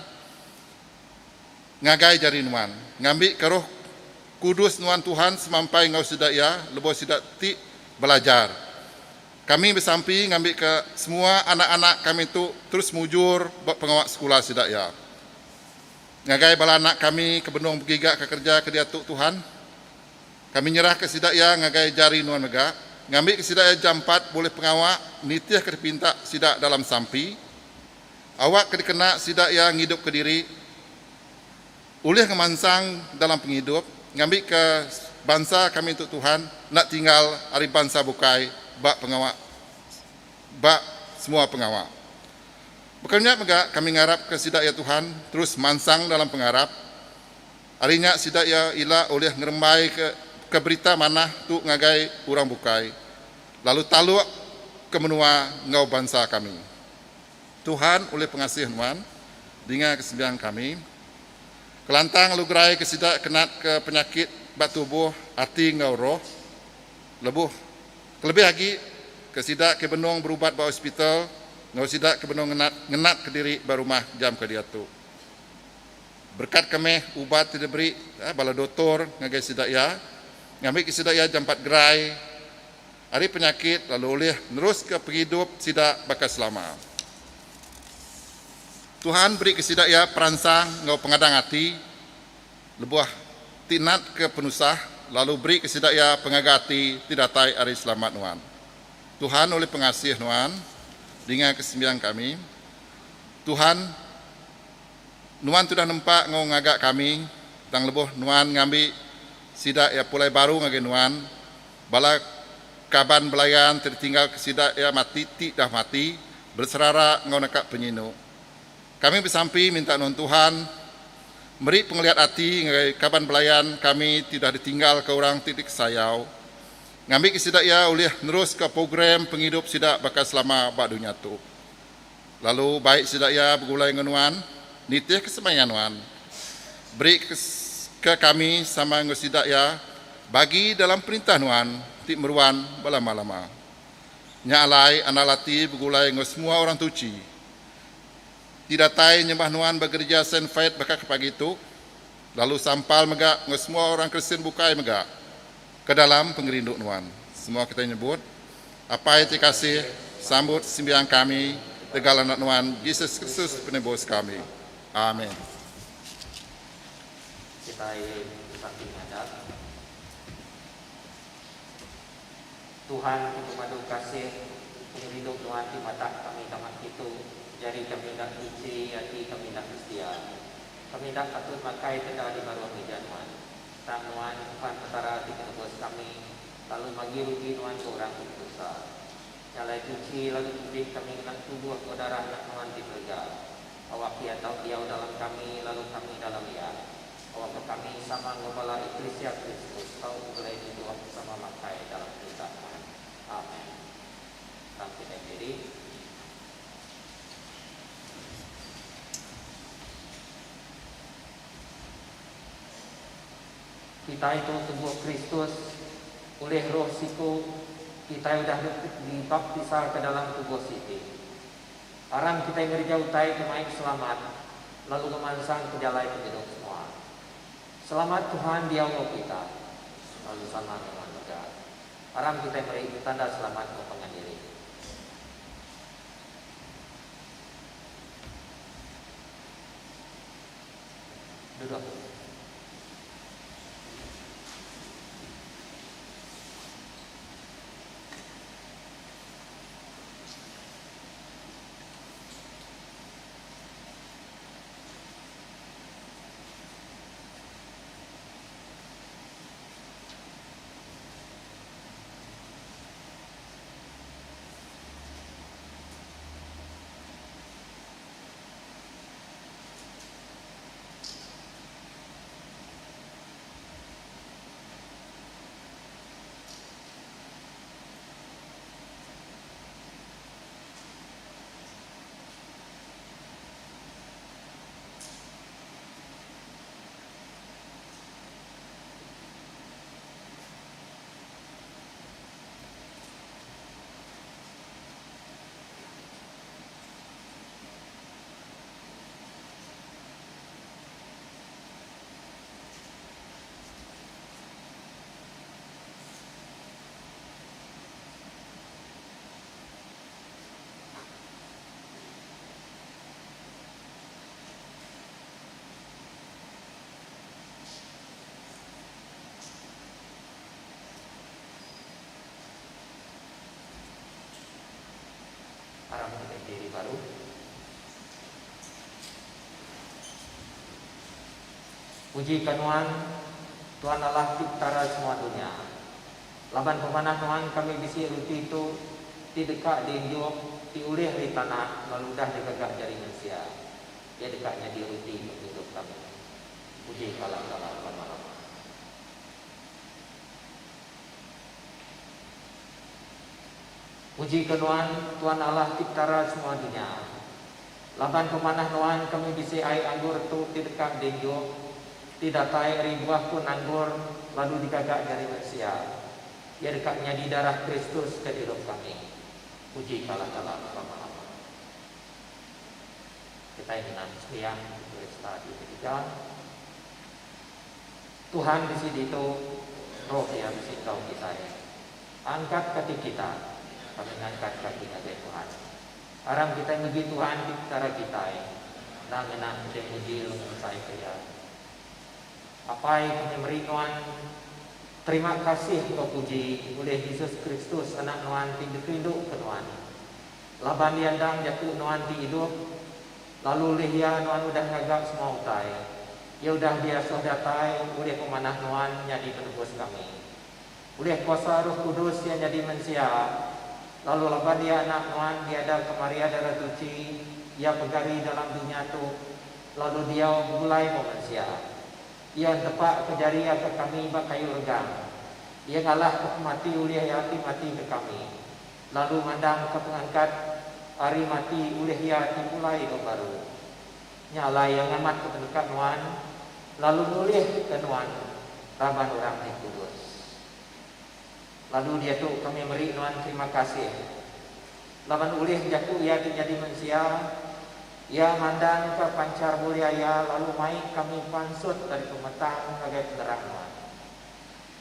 ngagai jari Nuan ngambika Roh Kudus Nuan Tuhan semampai enggau sida iya lebuh sida ti belajar. Kami besampi ngambika semua anak-anak kami tu terus mujur ba pengawa sekula sida iya. Ngagai bala anak kami ke benung begigaka kereja ke diatu Tuhan, Kami nyerahka sida iya ngagai jari Nuan mega, ngambika sida iya jampat bulih pengawa nitihka dipinta sida dalam sampi. Awakka dikena sida iya ngidupka diri ulih ngemansang dalam pengidup, ngambika bansa kami tu Tuhan enda tinggal ari bansa bukai ba pengawa ba semua pengawa. Baka nya mega kami ngarapka sida iya Tuhan terus mansang dalam pengarap. Ari nya sida iya ila ulih ngerembai ke ke berita manah tu ngagai orang bukai, lalu taluk ke menua enggau bansa kami. Tuhan ulih pengasih nuan, dinga ke sembiang kami. Kelantang lalu gerai ke sida ke nat ke penyakit ba tubuh, ati enggau roh. Lebuh kelebih agi ke sida ke benung berubat ba hospital enggau sida ke benung ngenat ngenat kediri ba rumah jam ke diatu. Berekat ke meh ubat ti diberi bala dotor ngagai sida iya, ngambika sida iya jampat gerai ari penyakit lalu ulih neruska pengidup sida baka selama. Tuhan berika sida iya peransang enggau pengadang ati lebuh ti natka penusah lalu berika sida iya pengaga ati ti datai ari selamat Nuan. Tuhan ulih pengasih Nuan, dinga ke sembiang kami. Tuhan. Nuan tudah nempa enggau ngaga kami, tang lebuh Nuan ngambi sida iya pulai baru ngagai Nuan, bala kaban belayan ti ditinggalka sida iya mati ti dah mati, beserara enggau naka penyinu. Kami besampi minta Nuan Tuhan meri pengeliat ati ngagai kaban belayan kami ti udah ditinggalka orang ti dikesayau, ngambika sida iya ulih neruska program pengidup sida baka selama ba dunya tu. Lalu bai sida iya begulai enggau nuan, nitihka semaya nuan. Beri ke kami sama enggau sida iya bagi dalam perintah nuan ti meruan belama-lama. Nya alai andal ati begulai enggau semua orang tuchi ti datai nyembah nuan ba gerija Saint Faith baka ke pagi tu, lalu sampal mega enggau semua orang Kristian bukai mega ke dalam pengerindu nuan. Semua kitai nyebut. Apai ti kasih, sambut sembiang kami tegal Anak Nuan, Jesus Kristus Penebus kami. Amin. Kitai besampi ngadap Tuhan ti pemadu kasih, pengerindu Nuan ti matak kami tamat kitu, jari kami enda tuchi, ati kami enda besedia. Kami enda patut makai teda di baruh mija Nuan. Tang Nuan, Tuhan Petara ti Penebus kami, lalu magi ruti Nuan ke orang ti bedosa. Nya alai tuchi lalu tumbik kami ngena tubuh enggau darah Anak Nuan ti berega. Awak Iya tau diau dalam kami lalu kami dalam Iya. Awakka kami sama enggau bala eklisia Kristus tau begulai duduk sama makai dalam Perintah Nuan. Amen. Tang kitai bediri. Kitai tu tubuh Kristus, ulih Roh siku, kitai udah dibaptisa ke dalam tubuh siti. Aram kitai ngereja utai ke mai selamat lalu ngemansangka jalai pengidup semua. Selamat Tuhan diau enggau kita, lalu sama enggau nuan mega. Aram kitai meri tanda selamat enggau pangan diri. Duduk. Aram kitai bediri baru. Puji ka Nuan, Tuan Allah ti Petara semua dunya. Laban pemanah Nuan kami bisi ruti tu ti deka dienjuk ti ulih ari tanah lalu udah digaga jari mensia. Iya deka nyadi ruti ke pengidup kami. Puji ka Allah Taala belama-lama. Puji ka Nuan, Tuan Allah ti Petara semua dunya. Laban pemanah Nuan kami bisi ai anggur tu ti deka dienjuk, ti datai ari buah pun anggur lalu digaga jari mensia. Iya deka nyadi darah Kristus ke dirup kami. Puji ka Allah Taala belama-lama. Kitai ngena sembiang Eucharista ti ketiga. Tuhan bisi ditu, Roh Iya bisi enggau kitai. Angkat kaki kita, kami ngangkat kaki ngagai Tuhan. Aram kitai muji Tuhan ti Petara kitai, enda ngena kitai muji lalu ngemesaika Iya. Apai kami meri Nuan terima kasih enggau puji ulih Jesus Kristus Anak Nuan ti dikerinduka Nuan. Laban Iya endang Jaku Nuan ti idup, lalu ulih Iya Nuan udah ngaga semua utai. Iya udah diasuh datai ulih pemanah Nuan nyadi Penebus kami. Ulih kuasa Roh Kudus iya nyadi mensia, lalu laban iya Anak Nuan diadaka Maria Dara Tuchi, iya pegari dalam dunya tu, lalu diau begulai enggau mensia. Iya entepaka jari iya ke kami ba kayu regang. Iya ngalahka pemati ulih iya ti mati ke kami, lalu mandangka pengangkat ari mati ulih iya ti pulai idup baru. Nya alai iya ngamatka peneka Nuan, lalu ngulihka Nuan raban orang ti kudus. Lalu diatu kami meri Nuan terima kasih, laban ulih jaku Iya ti nyadi mensia, Iya mandangka panchar mulia Iya lalu mai kami pansut ari pemetang ngagai penerang Nuan.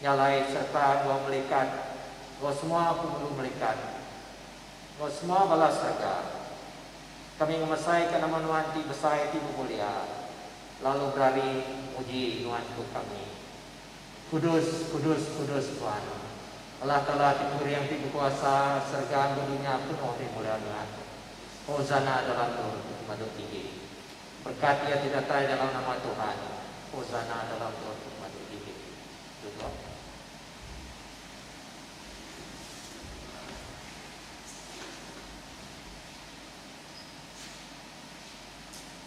Nya alai sereta enggau melikat, enggau semua pengulu melikat, enggau semua bala serega, Kami ngemesaika nama Nuan ti besai ti bemulia, lalu berari muji Nuan ku kami. Kudus, kudus, kudus Tuan, Allah Taala ti Pengiring ti bekuasa, serega enggau dunya penuh ari mulia Nuan. Hosana dalam endur ti pemadu tinggi. Berekat iya ti datai dalam nama Tuhan. Hosana dalam endur ti pemadu tinggi. Duduk.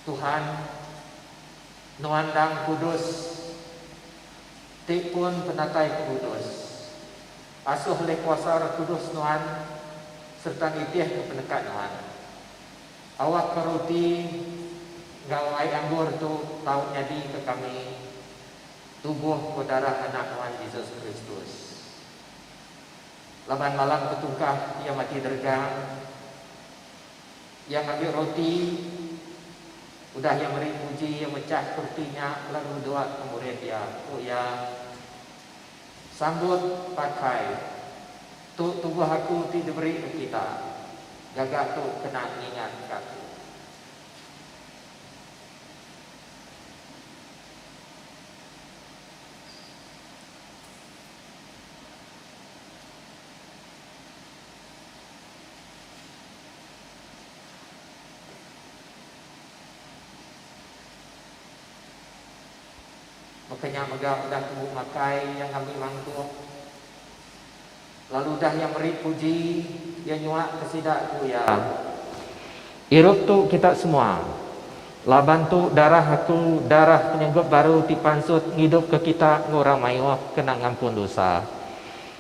Tuhan, Nuan endang kudus, ti pun penatai pengudus. Asuh ulih kuasa Roh Kudus Nuan sereta nitihka peneka Nuan. Awakka roti enggau ai anggur tu tau nyadika kami tubuh enggau darah Anak Nuan Jesus Kristus. Laban malam ketungkah iya mati deregang, iya ngambi roti, udah iya meri puji iya mechah roti nya lalu bedua ke murid iya, ku iya, Sambut pakai, tu tubuh aku ti diberi ke kita, gaga tu kena ngingatka aku. Baka nya mega udah tembu makai iya ngambi mangkuk. Lalu udah iya meri puji, iya nyuaka sida, ku iya, Irup tu kita semua, laban tu darah aku, darah penyanggup baru ti pansut ngidupka kita enggau orang mayuh kena ngampun dosa.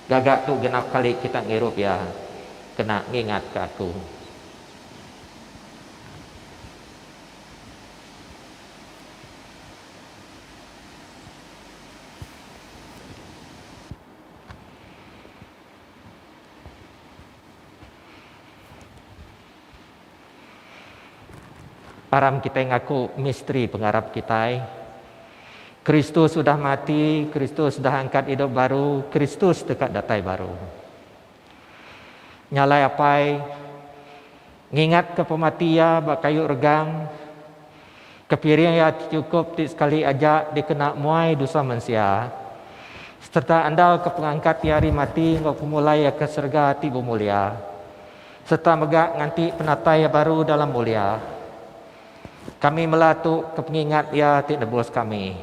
Gaga tu genap kali kita ngirup iya, kena ngingatka aku. Aram kitai ngaku misteri pengarap kitai. Kristus udah mati, Kristus udah angkat idup baru, Kristus deka datai baru. Nya alai Apai ngingatka pemati iya ba kayu regang, ke piring iya ti chukup ti sekali aja dikena muai dosa mensia, sereta andalka pengangkat iya ari mati enggau pemulai iya ke serega ti bemulia. Sereta mega nganti penatai Iya baru dalam mulia. Kami mela tu ke pengingat Iya ti nebus kami.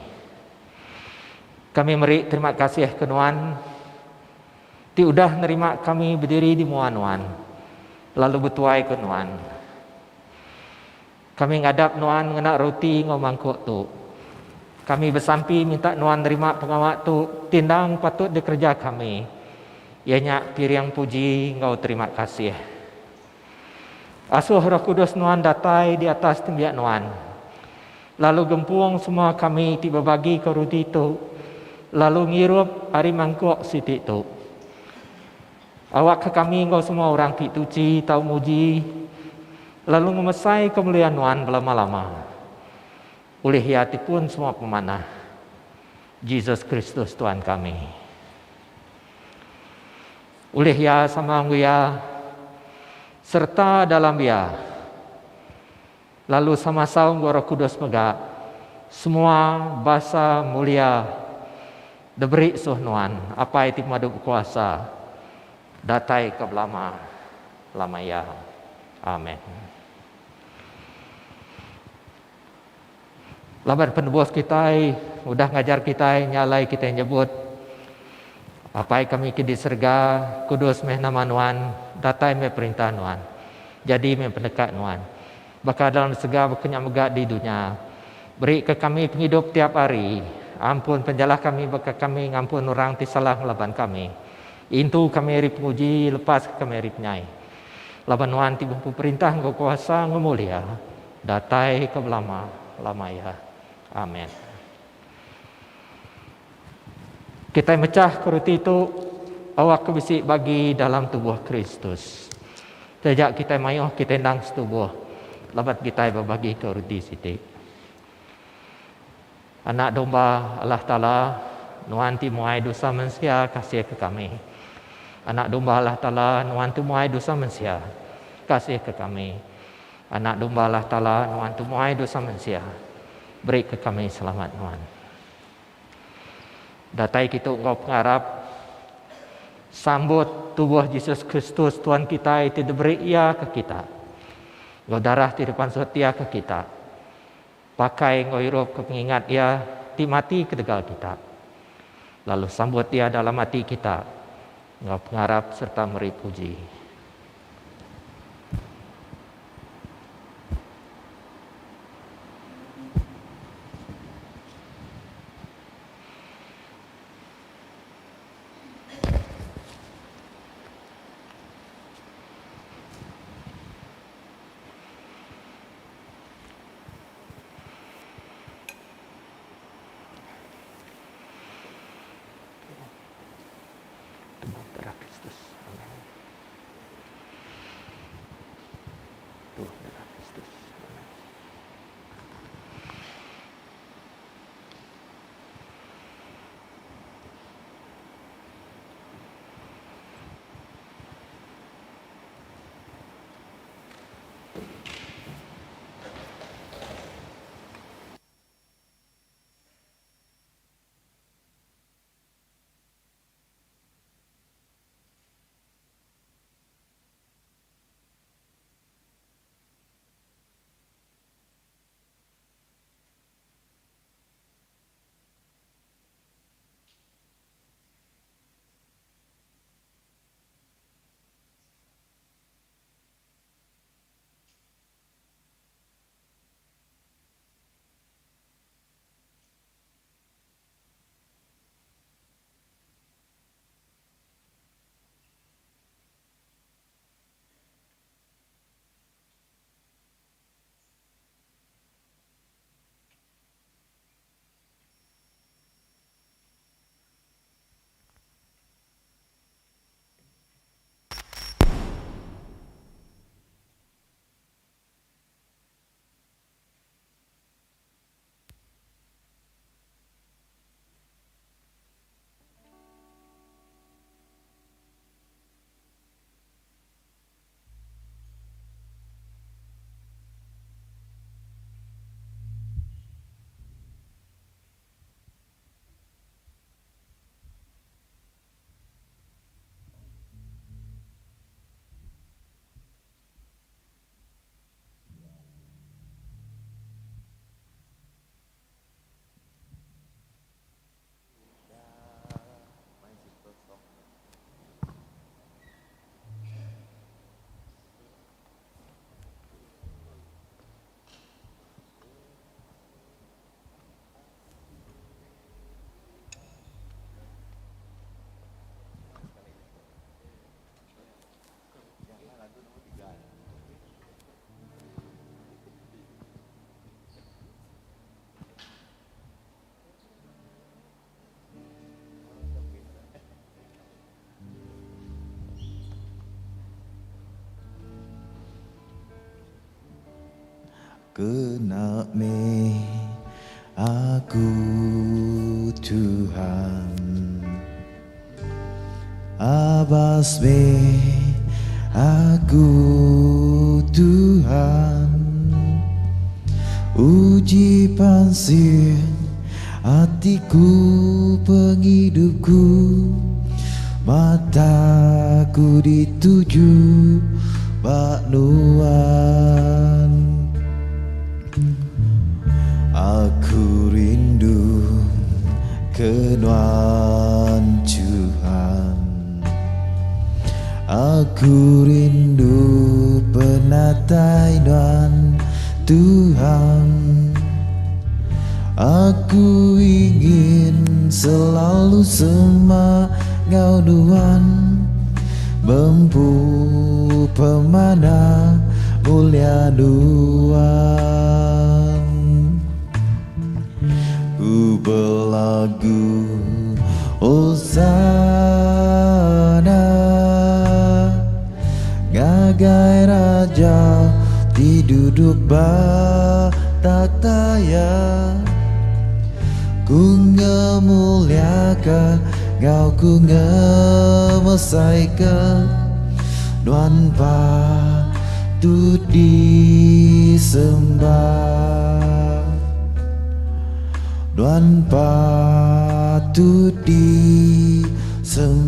Kami meri terima kasih ke Nuan ti udah nerima kami bediri di mua Nuan lalu betuai ke Nuan. Kami ngadap Nuan ngena roti enggau mangkuk tu. Kami besampi minta Nuan nerima pengawa tu ti endang patut dikereja kami, iya nya piring puji enggau terima kasih. Asuh Roh Kudus Nuan datai di atas nembiak Nuan, lalu gempung semua kami ti bebagika roti tu lalu ngirup ari mangkuk siti tu. Awakka kami enggau semua orang ti tuchi tau muji lalu ngemesaika mulia Nuan belama-lama. Ulih Iya ti pun semua pemanah, Jesus Kristus Tuan kami. Ulih Iya sama enggau Iya sereta dalam Iya, lalu sama saum enggau Roh Kudus mega, semua basa mulia diberi suh Nuan, Apai ti Pemadu Bekuasa, datai ke belama lama iya. Amen. Laban penebus kitai udah ngajar kitai nya alai kitai nyebut, Apai kami ke di serega, kudus meh nama Nuan, datai meh perintah Nuan. Jadi meh peneka Nuan. Baka dalam sega baka nya mega di dunya. Beri ke kami pengidup tiap hari. Ampun penjalah kami baka kami ngampun orang ti salah ngelaban kami. Intu kami ari penguji, lepas ke kami ari penyai. Laban Nuan ti bempu perintah enggau kuasa enggau mulia, datai ke belama lama iya. Amen. Kitai mechah ke roti tu awak ke bisi bagi dalam tubuh Kristus. Taja kitai mayuh kitai endang setubuh laban kitai bebagi ke roti siti. Anak domba Allah Taala, nuan ti muai dosa mensia kasih ke kami. Anak domba Allah Taala, nuan ti muai dosa mensia kasih ke kami. Anak domba Allah Taala, nuan ti muai dosa mensia beri ke kami selamat nuan. Datai kitu enggau pengarap, sambut tubuh Jesus Kristus Tuan kitai ti diberi Iya ke kita, enggau darah ti dipansut Iya ke kita. Pakai enggau irup ke pengingat Iya ti mati ketegal kita. Lalu sambut Iya dalam ati kita enggau pengarap sereta meri puji. Tubuh darah Kristus. Amen. Kena meh aku Tuhan. Abas meh aku Tuhan. Uji pansik atiku pengidupku. Mataku dituju ba nuan. Aku rindu ke nuan Tuhan. Aku rindu penatai nuan Tuhan. Aku ingin selalu semak enggau nuan. Bempu pemanah mulia nuan. Ku belagu Hosana ngagai Raja ti duduk ba takhta iya. Ku ngemuliaka enggau ku ngemesaika Nuan patut disembah. Nuan patut disembah.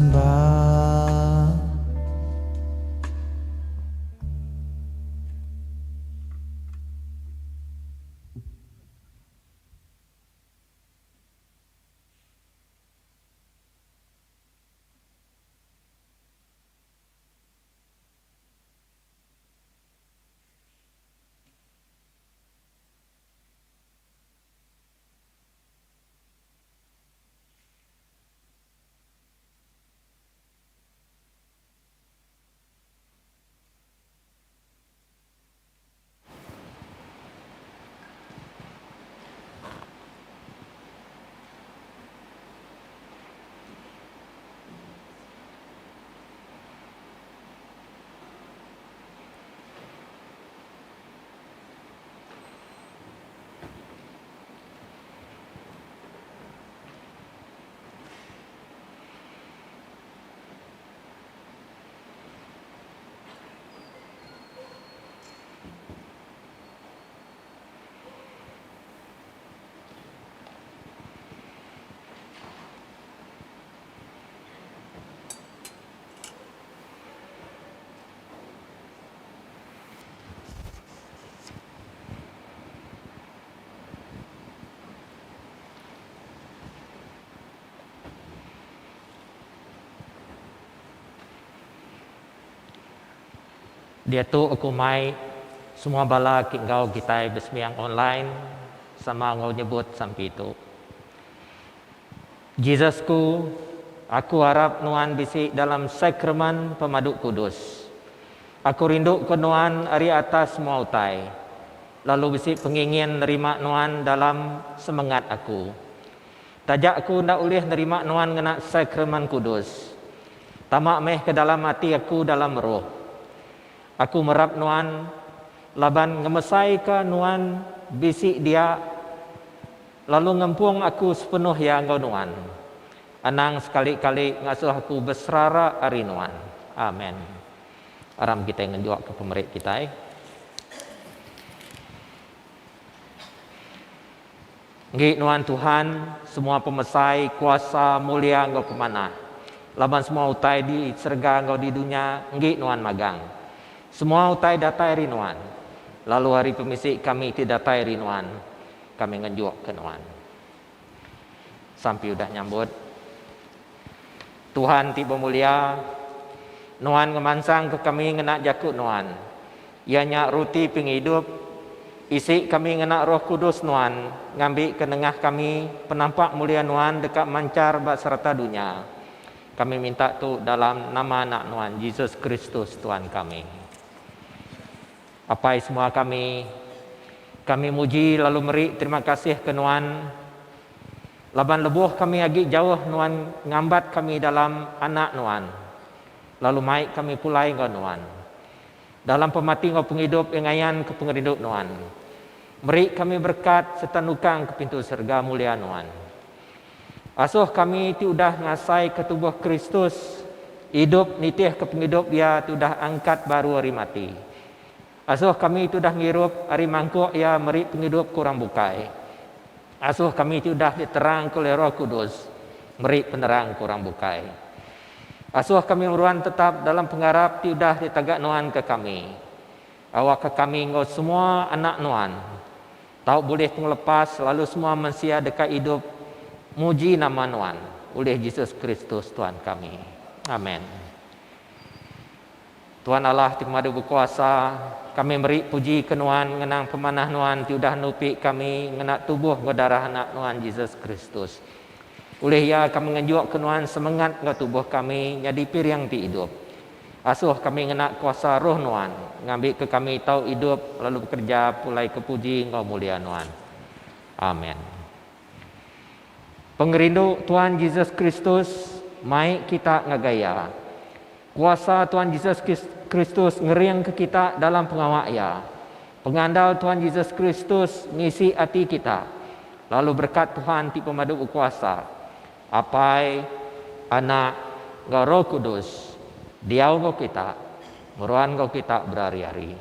Diatu aku mai semua bala ke enggau kitai besembiang online sama enggau nyebut sampi tu. Jesus ku, aku arap nuan bisi dalam sakramen pemadu kudus. Aku rindu ke nuan ari atas semua utai, lalu bisi pengingin nerima nuan dalam semengat aku. Taja aku enda ulih nerima nuan ngena Sakramen Kudus. Tama meh ke dalam ati aku dalam roh. Aku merap nuan laban ngemesaika nuan bisi dia lalu ngempung aku sepenuh iya enggau nuan. Anang sekali-kali ngasuh aku beserara ari nuan. Amen. Aram kitai ngenjuk ke pemeri kitai. Enggi nuan Tuhan, semua pemesai, kuasa, mulia enggau pemanah. Laban semua utai di serega enggau di dunya enggi nuan magang. Semua utai datai ari nuan, lalu ari pemisi kami ti datai ari nuan, kami ngenjukka nuan. Sampi udah nyambut. Tuhan ti bemulia, Nuan ngemansangka kami ngena jaku Nuan, iya nya ruti pengidup, isi kami ngena Roh Kudus Nuan ngambika nengah kami penampak mulia Nuan deka manchar ba serata dunya. Kami minta tu dalam nama Anak Nuan, Jesus Kristus Tuan kami. Apai semua kami, kami muji lalu meri terima kasih ke Nuan laban lebuh kami agi jauh Nuan ngambat kami dalam Anak Nuan lalu mai kami pulai enggau Nuan. Dalam pemati enggau pengidup iya ngayanka pengerindu Nuan. Meri kami berekat sereta nukang ke pintu serega mulia Nuan. Asuh kami ti udah ngasaika tubuh Kristus idup nitihka pengidup Iya ti udah angkat baru ari mati. Asuh kami ti udah ngirup ari mangkuk Iya meri pengidup ke orang bukai. Asuh kami ti udah diterangka oleh Roh Kudus meri penerang ke orang bukai. Asuh kami meruan tetap dalam pengarap ti udah ditaga Nuan ke kami. Awakka kami enggau semua anak Nuan tau bulih pengelepas lalu semua mensia deka idup muji nama Nuan ulih Jesus Kristus Tuan kami. Amen. Tuan Allah ti pemadu bekuasa, kami meri puji ke Nuan ngenang pemanah Nuan ti udah nupi kami ngena tubuh enggau darah Anak Nuan Jesus Kristus. Ulih Iya kami ngenjuk ke Nuan semengat enggau tubuh kami nyadi piring ti idup. Asuh kami ngena kuasa Roh Nuan, ngambika kami tau idup lalu bekereja pulai ke puji enggau mulia Nuan. Amen. Pengerindu Tuan Jesus Kristus mai kita ngagai Iya. Kuasa Tuan Jesus Kristus ngeringka kita dalam pengawa Iya. Pengandal Tuan Jesus Kristus ngisi ati kita, lalu berekat Tuhan ti Pemadu Bekuasa, Apai, Anak, enggau Roh Kudus diau enggau kita, meruan enggau kita berari-ari.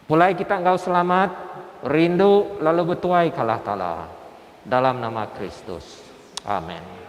Pulai kita enggau selamat, rindu lalu betuai ka Allah Taala, dalam nama Kristus. Amen.